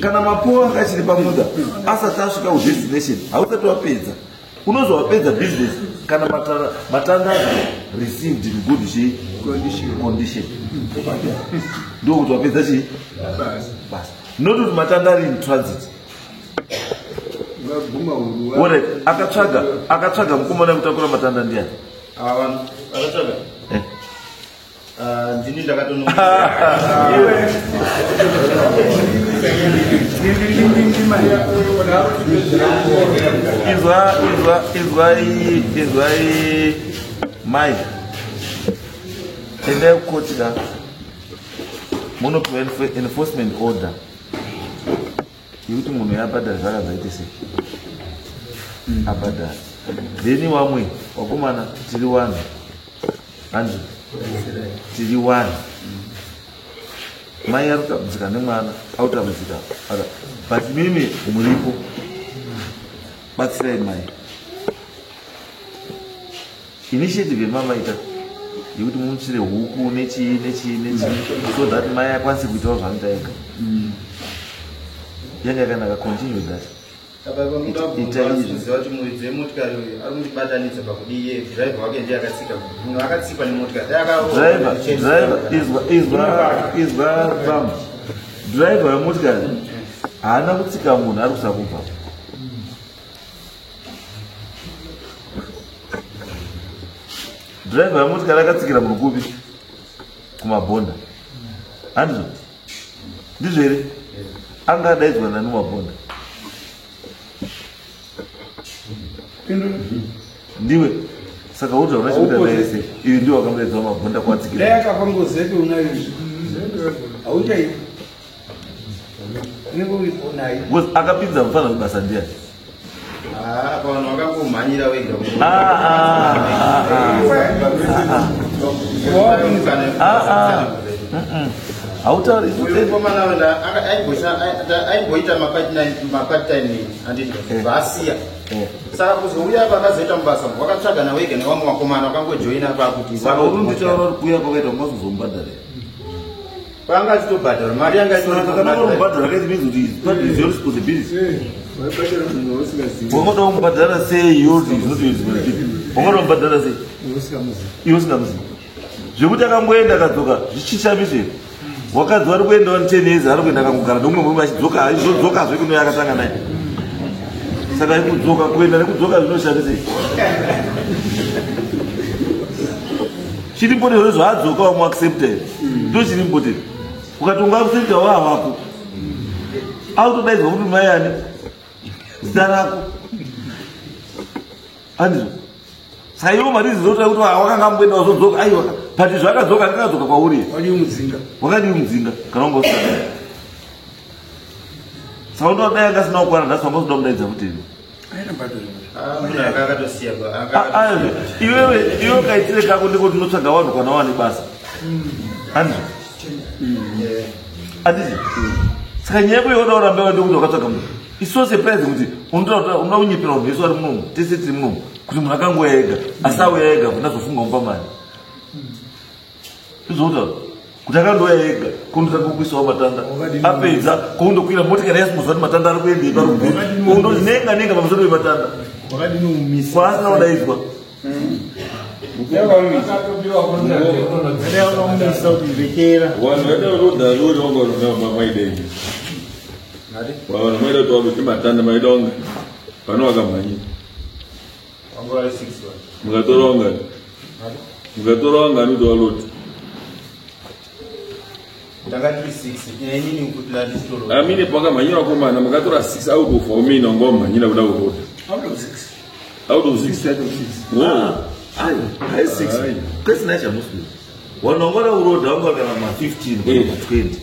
Kana mapoles anga achiri pamunda asati asvika kudestination, hausati wapedza. Unozowapedza business kana matanda received in good chi condition. Ndokuti wapedza chi basa. Not kuti matanda ari in transit. Alright, akatsvaga mukomana kutakura matanda ndiani? Akatsvaga. Ndini ndakatono. Izwai mai. Endai kukoti ka. Munopiwa enforcement order. Yekuti munhu yabhadhara zvakazvaite sei? Abhadhara. Then wamwe wakomana tiri 1. Andrew. Tiri 1. Mai ari kutambudzika nemwana, autambudzika. But mimi muripo. Batsirai mai. Initiative yemamaita yekuti mumutsire huku nechii nechii nechii so that mai akwanise kuitawo zvaanoita ega. Yanga yakanaka, continue that. Ita kuti muridzi wemotikari uyu ari kundibatanidza pakudii, driver wake ndiye akatsika. Munhu akatsikwa nemotikari. Driver, izwa bam. Driver wemotikari haana kutsika munhu ari kusakubva. Driver wemotikari akatsikira munhu kupi? Kumabhonda. Handizvo? Ndizvo here? Anga adaidzwa nani mumabhonda? Ndiwe. Saka utaura chikuita naye sei? Iwe ndiwe wakamudaidzwa mabhonda kwatsikira. Dai akafa ngozi yake unayo. Hauchaipa. Unenge uripo naye. Because akapinza mufana webasa ndiani? Apa vanhu vakangomhanyira wega. Hautauri. Mukomana aimboita mapart-time handiti vaasiya. Saka kuzouya vakazoita mubasa vakatsvaga nawega nevamwe vakomana vakangojoina pakuti. Saka uri nditaura kuti kuuya kwakaita ungazozombhadhara. Panga achitobhadhara mari yanga itoribhadhara kaiti means kuti part is your responsibility. Wangoda kumubhadhara sei yours is not your responsibility. Wangoda kumubhadhara sei iwe usingamuzivi. Zvekuti akamboenda akadzoka zvichishamiso here? Wakadzi vari kuenda wani 10 years ari kuenda akangogara neumwe murume achidzoka achizodzokazve kune akatanga naye. Saka kudzoka kuenda nekudzoka zvinoshandisei? Chiri important zvo zvaadzoka wamuaccepta here? Ndo chiri important. Ukati ungaaccepta wavako. Autodaidzwa kuti mai ani? Zita rako. Handizvo? Saka iwo mari dzinoita kuti wakanga amboenda wazodzoka aiwa but zvakadzoka akadzoka kwauri. Wakadii mudzinga kana wanga usina. Saka unoda dai anga asina kukwana nhasi wanga usoda kudaidza futi here? Iwewe iwe kaitire kako ndiko tinotsvaga vanhu kana wane basa. Handizvo? Handizvo? Saka nyaya yako yoda urambe wende kuti wakatsvaga munhu. It's so surprising kuti unoda kunyepera vanhu vese vari munomu, tese tiri munomu, kuti munhu akangouya ega, asi auya ega kuti azofunga mupa mari. Izvozvo kuti akandouya ega kundotanga kuisawo matanda, apedza kundokwira motikari yasimudzwa kuti matanda ari kuendei pari kubvira, kundonenga nenga pamusoro pematanda. Kwaasina kudaidzwa. Vanhu vada rori vanga maidei. Vanhu maida kuti vakuti matanda maida wanga pano vakamhanyira. Mukatora wangani? Mukatora wangani kuti waloti? Amine pakamhanyira vakomana mukatora 6 out of how many wanga wamhanyira kuda kurota? Out of 6. Out of 6? Out of 6. Oh. Ai, 6. Kwesina chamuswi. Vanhu vanga vada kurodha vanga kana ma 15 kana ma 20.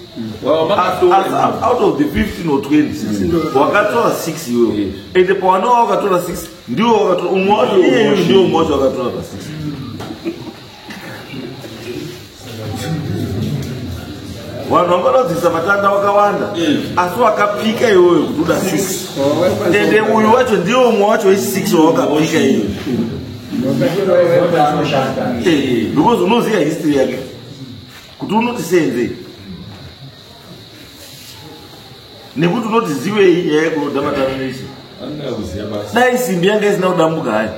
Out of the 15 or 20, wakatora 6 iwewe. Ende pawana wakatora 6, ndiwo wakatora umwe wacho iyeyu ndiwo umwe wacho wakatora pa 6. Vanhu vanga vadzisa matanda wakawanda, asi wakapika iwewe kuti uda 6. Ende uyu wacho ndiwo umwe wacho wechi 6 wawakapika iwewe. Because unoziva history yake kuti unoti senzei nekuti unoti ziwei nyaya yekuroda matanda nechi. Dai simbi yanga isina kudambuka hayo,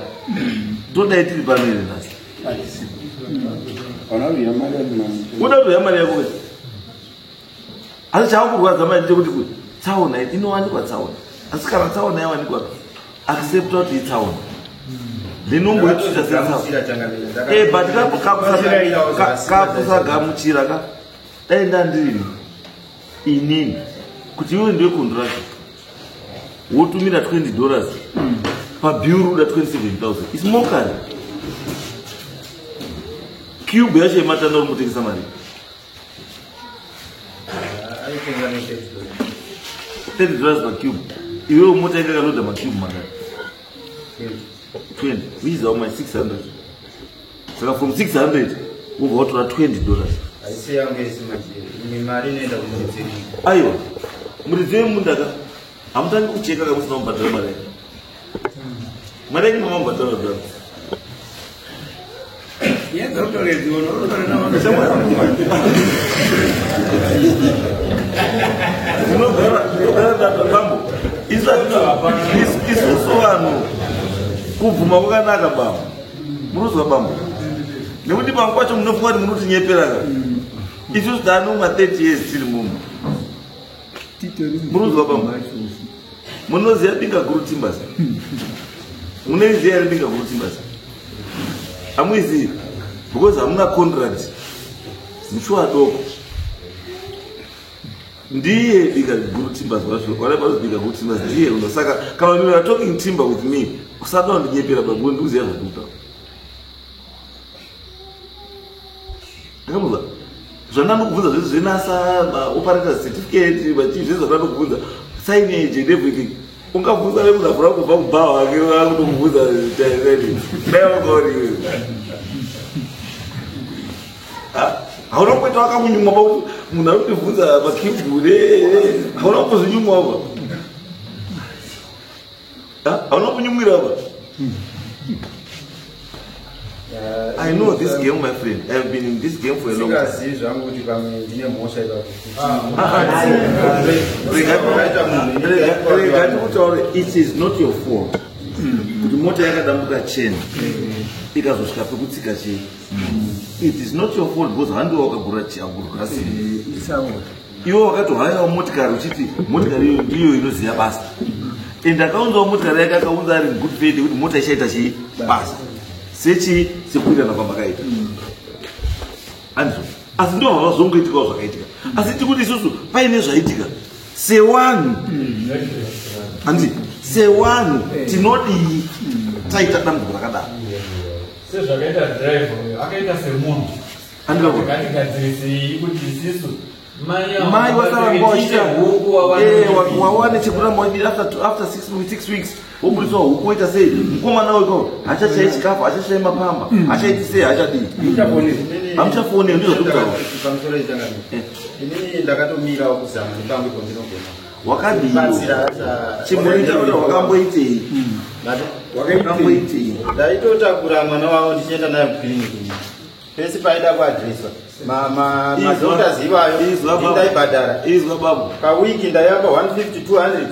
todai tiri pano here nhasi? Uda kutoya mari yako. Asi chaakurwadza manje ndechekuti kuti tsaona inowanikwa tsaona, asi kana tsaona yawanikwa, accepta kuti itsaona, ndinomboitita setsaona. But kakusagamuchira ka, dai ndandirini inini kuti iwe ndiwe contractor, wotumira $20 pabill, uda 27,000, is mockery. Cube yacho yematanda uri mutengesa mari? Aitenga ne $30 pacube. Iwewe mota yanga yakaloda macube mangani? 20, which is how much? 600. Saka from 600 wobva watora $20. Haisi yangu yese manje, imwe mari inoenda kumuridzi. Aiwa, muridzi wemunda ka, hamutangi kucheka ka musina kubhadhara mari yake. Mari yake mamabhadhara dhara. Yenza utoredziwa. Ndinogara bambo, isusu vanhu kubvuma kwakanaka bambo. Munozwa bambo, nekuti pamwe pacho munofunga kuti munotinyepera ka. Isusu taanoma 30 years tiri muno. Munozwa bambo, munoziva Binga Guru Timbers? Munoiziva here Binga Guru Timbers? Hamuizivi because hamuna contract. Muchiwa doko ndiye Binga Guru Timbers wacho, whatever Binga Guru Timbers ndiye uno. Saka kana you are talking timber with me, usada kundinyepera bambo, ndikuziva zvandikutaura. Ndakamuza zvandandokubvunza zvese zvenasa, maoperators certificate, machii, zvese zvandandokubvunza, signage and everything. Ungabvunza nekuzavhura kubva kubhawa wake akutokubvunza dai wakauri hauna kuita wakamunyumwa pakuti munhu ari kutibvunza makibhu, hauna kumbozvinyumwa pa, hauna kunyumwira pa. I know this game, my friend. I have been in this game for a long time. Singazivi zvangu kuti pamwe ndine mhosva ipapo. Rega tikutaure, it is not your fault kuti mota yakadambuka cheni ikazosvika pekutsika chii. It is not your fault because handiwe wakagura simbi. Iwe wakatohayawo motikari uchiti motikari iyo ndiyo inoziva basa, and akaunzawo motikari yake, akaunza ari in good faith yekuti mota ichaita chii? Basa, sechii, sekuwirirana kwamakaita, handizvo? Asi ndo zvavazongoitikawo zvakaitika. Asi tikuti isusu paine zvaitika sewanhu, handi sewanhu tinodii taita dambudziko rakadaro? Sezvakaita driver uyo, akaita semunhu. Handikaona. Ngatigadzirisei kuti isisu Mai wasaramba wachiita huku. Wawane chekuramba wadii after 6 weeks, wobudiswa huku, woita sei? Mukomana weko hachachai chikafu, hachachai mapamba, hachaiti sei, hachadii, hamuchafonei, ndizvo zvokutaura. Pamusoro ichangamire, inini ndakatomirawo kuzama nepamwe pandinogona. Wakadii? Batsira. Chimboita kuti wakamboitei? Wakamboitei? Ndaitotakura mwana wavo ndichienda naye kukliniki pese paida kuadhireswa madoctors iwayo, ndaibhadhara. Izwa babu. Pawiki ndaiapa 150, 200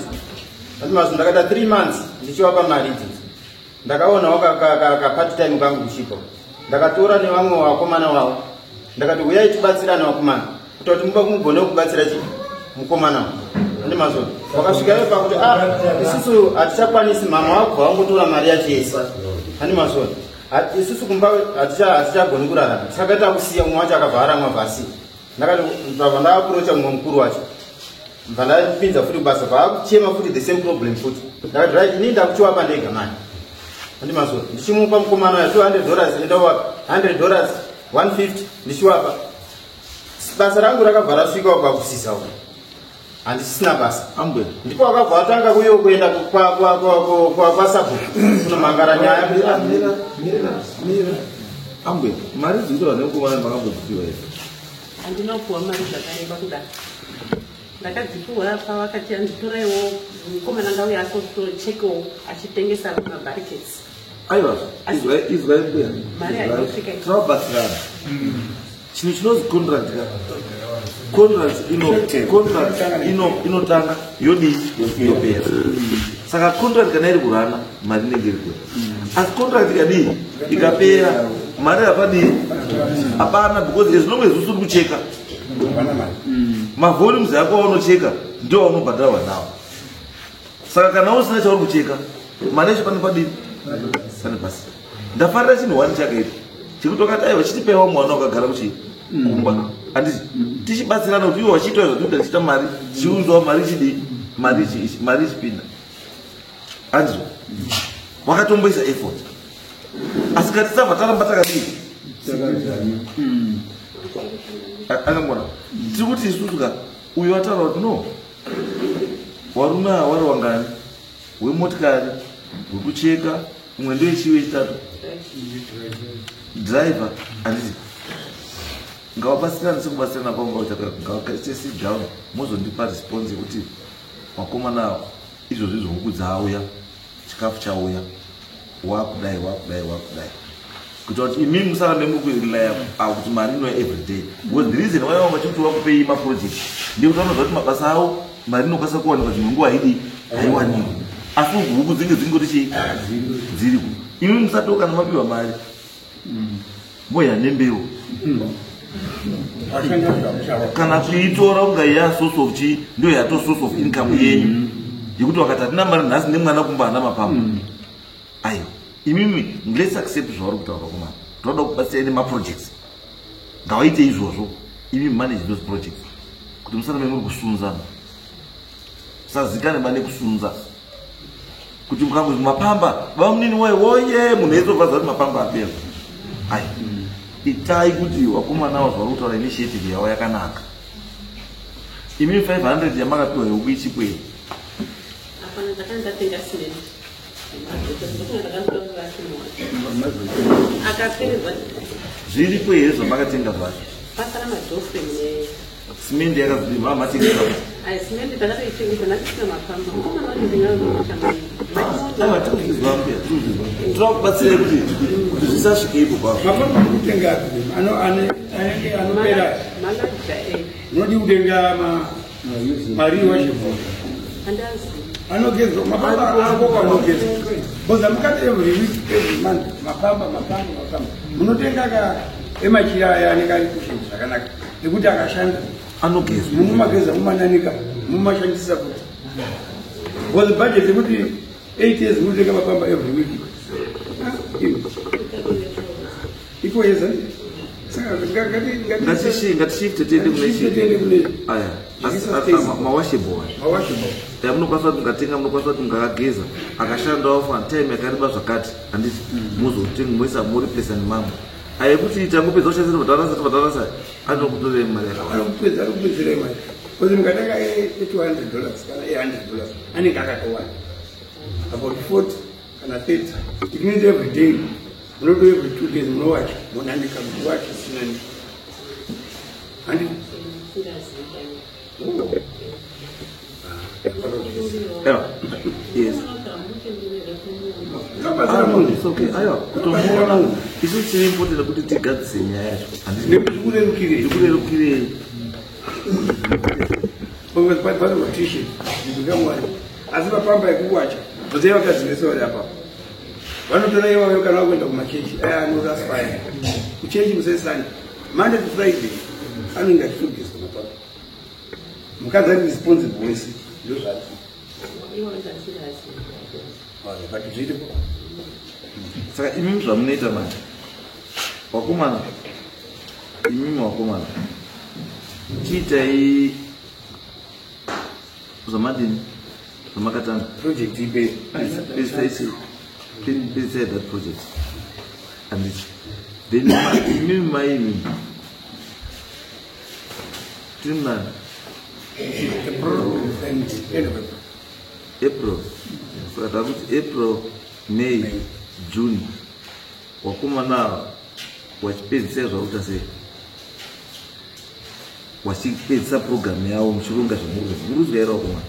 ati mazu. Ndakaita 3 months ndichiwapa mari idzodzo. Ndakaonawo kapart time kangu kuchipo. Ndakatora nevamwe vakomana wavo, ndakati uyai tibatsirane vakomana, kuita kuti muba mugone kubatsira chi mukomana. Andi mazona wakasvika pakuti a isusu hatichakwanisi, mama wabva wangotora mari yacho yese. Andi mazona isusu kumba hatichagoni kurarama. Saka takusiya. Mumwe wacho akabva aramwa vhasi. Ndakati ndabva ndaapproacha mumwe mukuru wacho, bva ndapinza futi kubasa, bva futi the same problem futi. Ndakati right, inini ndakuchiwapa ndega mani. Andi mazona ndichimupa mukomana uya $200, endawapa $100, 150 ndichiwapa. Basa rangu rakabva rasvikawo pakusisa uko, handisisina basa. Ambwe. Ndipo wakabva watanga kuyo kuenda kwasabhuku kunomhangara nyaya. Mira, mira, mira, mira. Ambwe, mari dzinotorwa nemukomana makambodzipiwa here? Handina kupuwa mari zvakareba kudaro. Ndakadzipuwa pavakati anditoraiwo mukomana ngauya asotochekewo achitengesa mabarricades. Aiwa, izwai mbuya. Mari haina. Tinobatsirana. Chinhu chinonzi contract ka, contract ino contract ino inotanga, yodii, yopera. Saka Saka contract kana iri kurana, mari inenge iri kuya. Asi contract ikadii, ikapera, mari hapadii, hapana, because as long as usiri kucheka, mavolumes ako aunocheka ndio aunobhadharwa nawo. Saka kana usina chauri kucheka, mari yacho pane padii, pane pasi. Ndafarira chinhu wani chakaita chekuti wakati aiwa, chitipaiwa mwana wakagara kuchi kumba, handiti? Tichibatsirana kuti iwo wachiita zvatinoita, tichiita mari, tichiunzawo mari, chidii, mari ichipinda, handizvo? Wakatomboisa effort, asi katisabva taramba takadii. Akangona tiri kuti isusu ka, uyu ataura kuti no, warume ava wari wangani, wemotikari, wekucheka, umwe ndewechii, wechitatu driver, handiti? Ngavabatsirane sekubatsirana kwavo. Ngavaite sit down, mozondipa response yekuti vakomana ava izvozvo izvo, huku dzauya, chikafu chauya, wakudai, wakudai, wakudai, kuita kuti imi musarambe muri kurelaya kuti mari inouya everyday. Because the reason why vanga vachikuti vakupei maproject ndekuti vanoziva kuti mabasa avo mari inokwanisa kuwanikwa, dzimwe nguva haidi, haiwanikwi, asi huku dzinge dzingori chii, dziriko. Imi musatiwo kana mapiwa mari moya nembeu kana kuitora kunga ya source of chii, ndo yato source of income yenyu, yekuti wakati hatina mari nhasi nemwana kumba hana mapamba. Aiwa, imimi, let's accept zvauri kutaura kumana, toda kubatsirai nemaprojects. Ngavaite izvozvo, imi manage those projects kuti musarambe muri kusunzana, musazikane mane kusunza kuti mukangozi mapamba vamunini woye woye, munhu eizobva kuti mapamba apera. Ai, itai kuti vakomana zvauri kutaura, initiative yavo yakanaka. Imi 500 yamakapiwa yoku ichikwei? Hapana, ndakanga ndatenga simende, ndakanga akapererwa. Zviripo here zvamakatenga zvacho? Pasara madoorframe ne Simende yakazodii, mamatengesa? Ai, simende takatoichengeta, ndandisina mapamba, mukomana wacho ndingazoita. Aiwa, tirikuzvizwa mbuya, tirikuzvizwa. Toda kubatsirai kuti zvisasvike ipo kwavo. Mapamba kutenga anenge anopera. Malaja e. Unodi kutenga mari washable. Andazi. Anogezwa mapamba ako, anogezwa because mukati every week, every month, mapamba, mapamba, mapamba munotenga ka emachira aya anenge ari kusheni zvakanaka ekuti akashanda. Anogezwa. Mumageza, mumananika, mumashandisa futi, because budget yekuti 8 years munotenga mapamba every week. Ah, iko yeza, saka Ngatishifte tiende kune Ngati tiende kune aya Zviri mawashable. Mawashable. Ya, munokwanisa kuti mungatenga, munokwanisa kuti mungakageza, akashandawo for time yakareba zvakati, handiti? Muzotenga, moisa, moreplaca nemamwe ayekuti tangopedza kushandisa, vatarasa, vatarasa, anokutorei mari yakawanda. Anokupedza, anokupedzera mari, because mukatenga e$200 kana e$100 anenge akatowanda about 40 kana 30. It means every day munoto, every 2 days munowacha, monanika, muchiwacha sinani, handi? Yeah. Yes. Zvinobatsira Ah, munhu. it's okay. Aiwa, kutomuona isu chiri important kuti tigadzise nyaya yacho, handiti? Nekuti Ndikurerukirei. Because pane t-shirt asi mapamba ekuwacha, bvunzai vakadzi vese vari apapo, vanotora iwayo kana vakuenda kumachechi aya anoraswa aya kuchechi musesani. Monday to Friday anenge achitogezwa mapamba, mukadzi ari responsible wese, ndozvaari. But zviripo. Saka imimi zvamunoita manje, vakomana, imimi vakomana, chiitai zvamadini, zvamakatanga. Project ipe. Pedzisai that project, handiti? Then imimi mai, imimi tiri munani? April and end of April. April. Saka takuti April, May, June, wakomana ava wachipedzisa zvakuita sei, wachipedzisa programu yavo, muchironga zvamuri kuzwa here vakomana?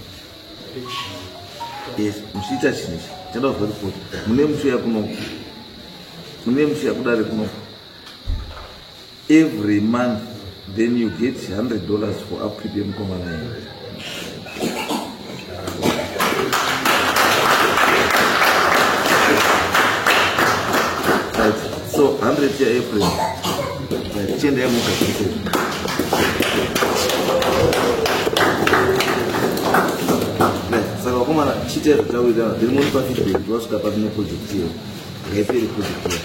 Yes, muchiita chinhu ichi chada kuzwa ripoti, mune muchiuya kunoko, mune muchiuya kudare kunoko every month, then you get $100 for upkeep yemukomana yenyu. So 100 yaApril. Right, chiendai mugadzise. Right, saka vakomana, chiite zvatakuita, ndiri munipa feedback kuti wasvika papi neproject iyo. Ngaiperi project iyo.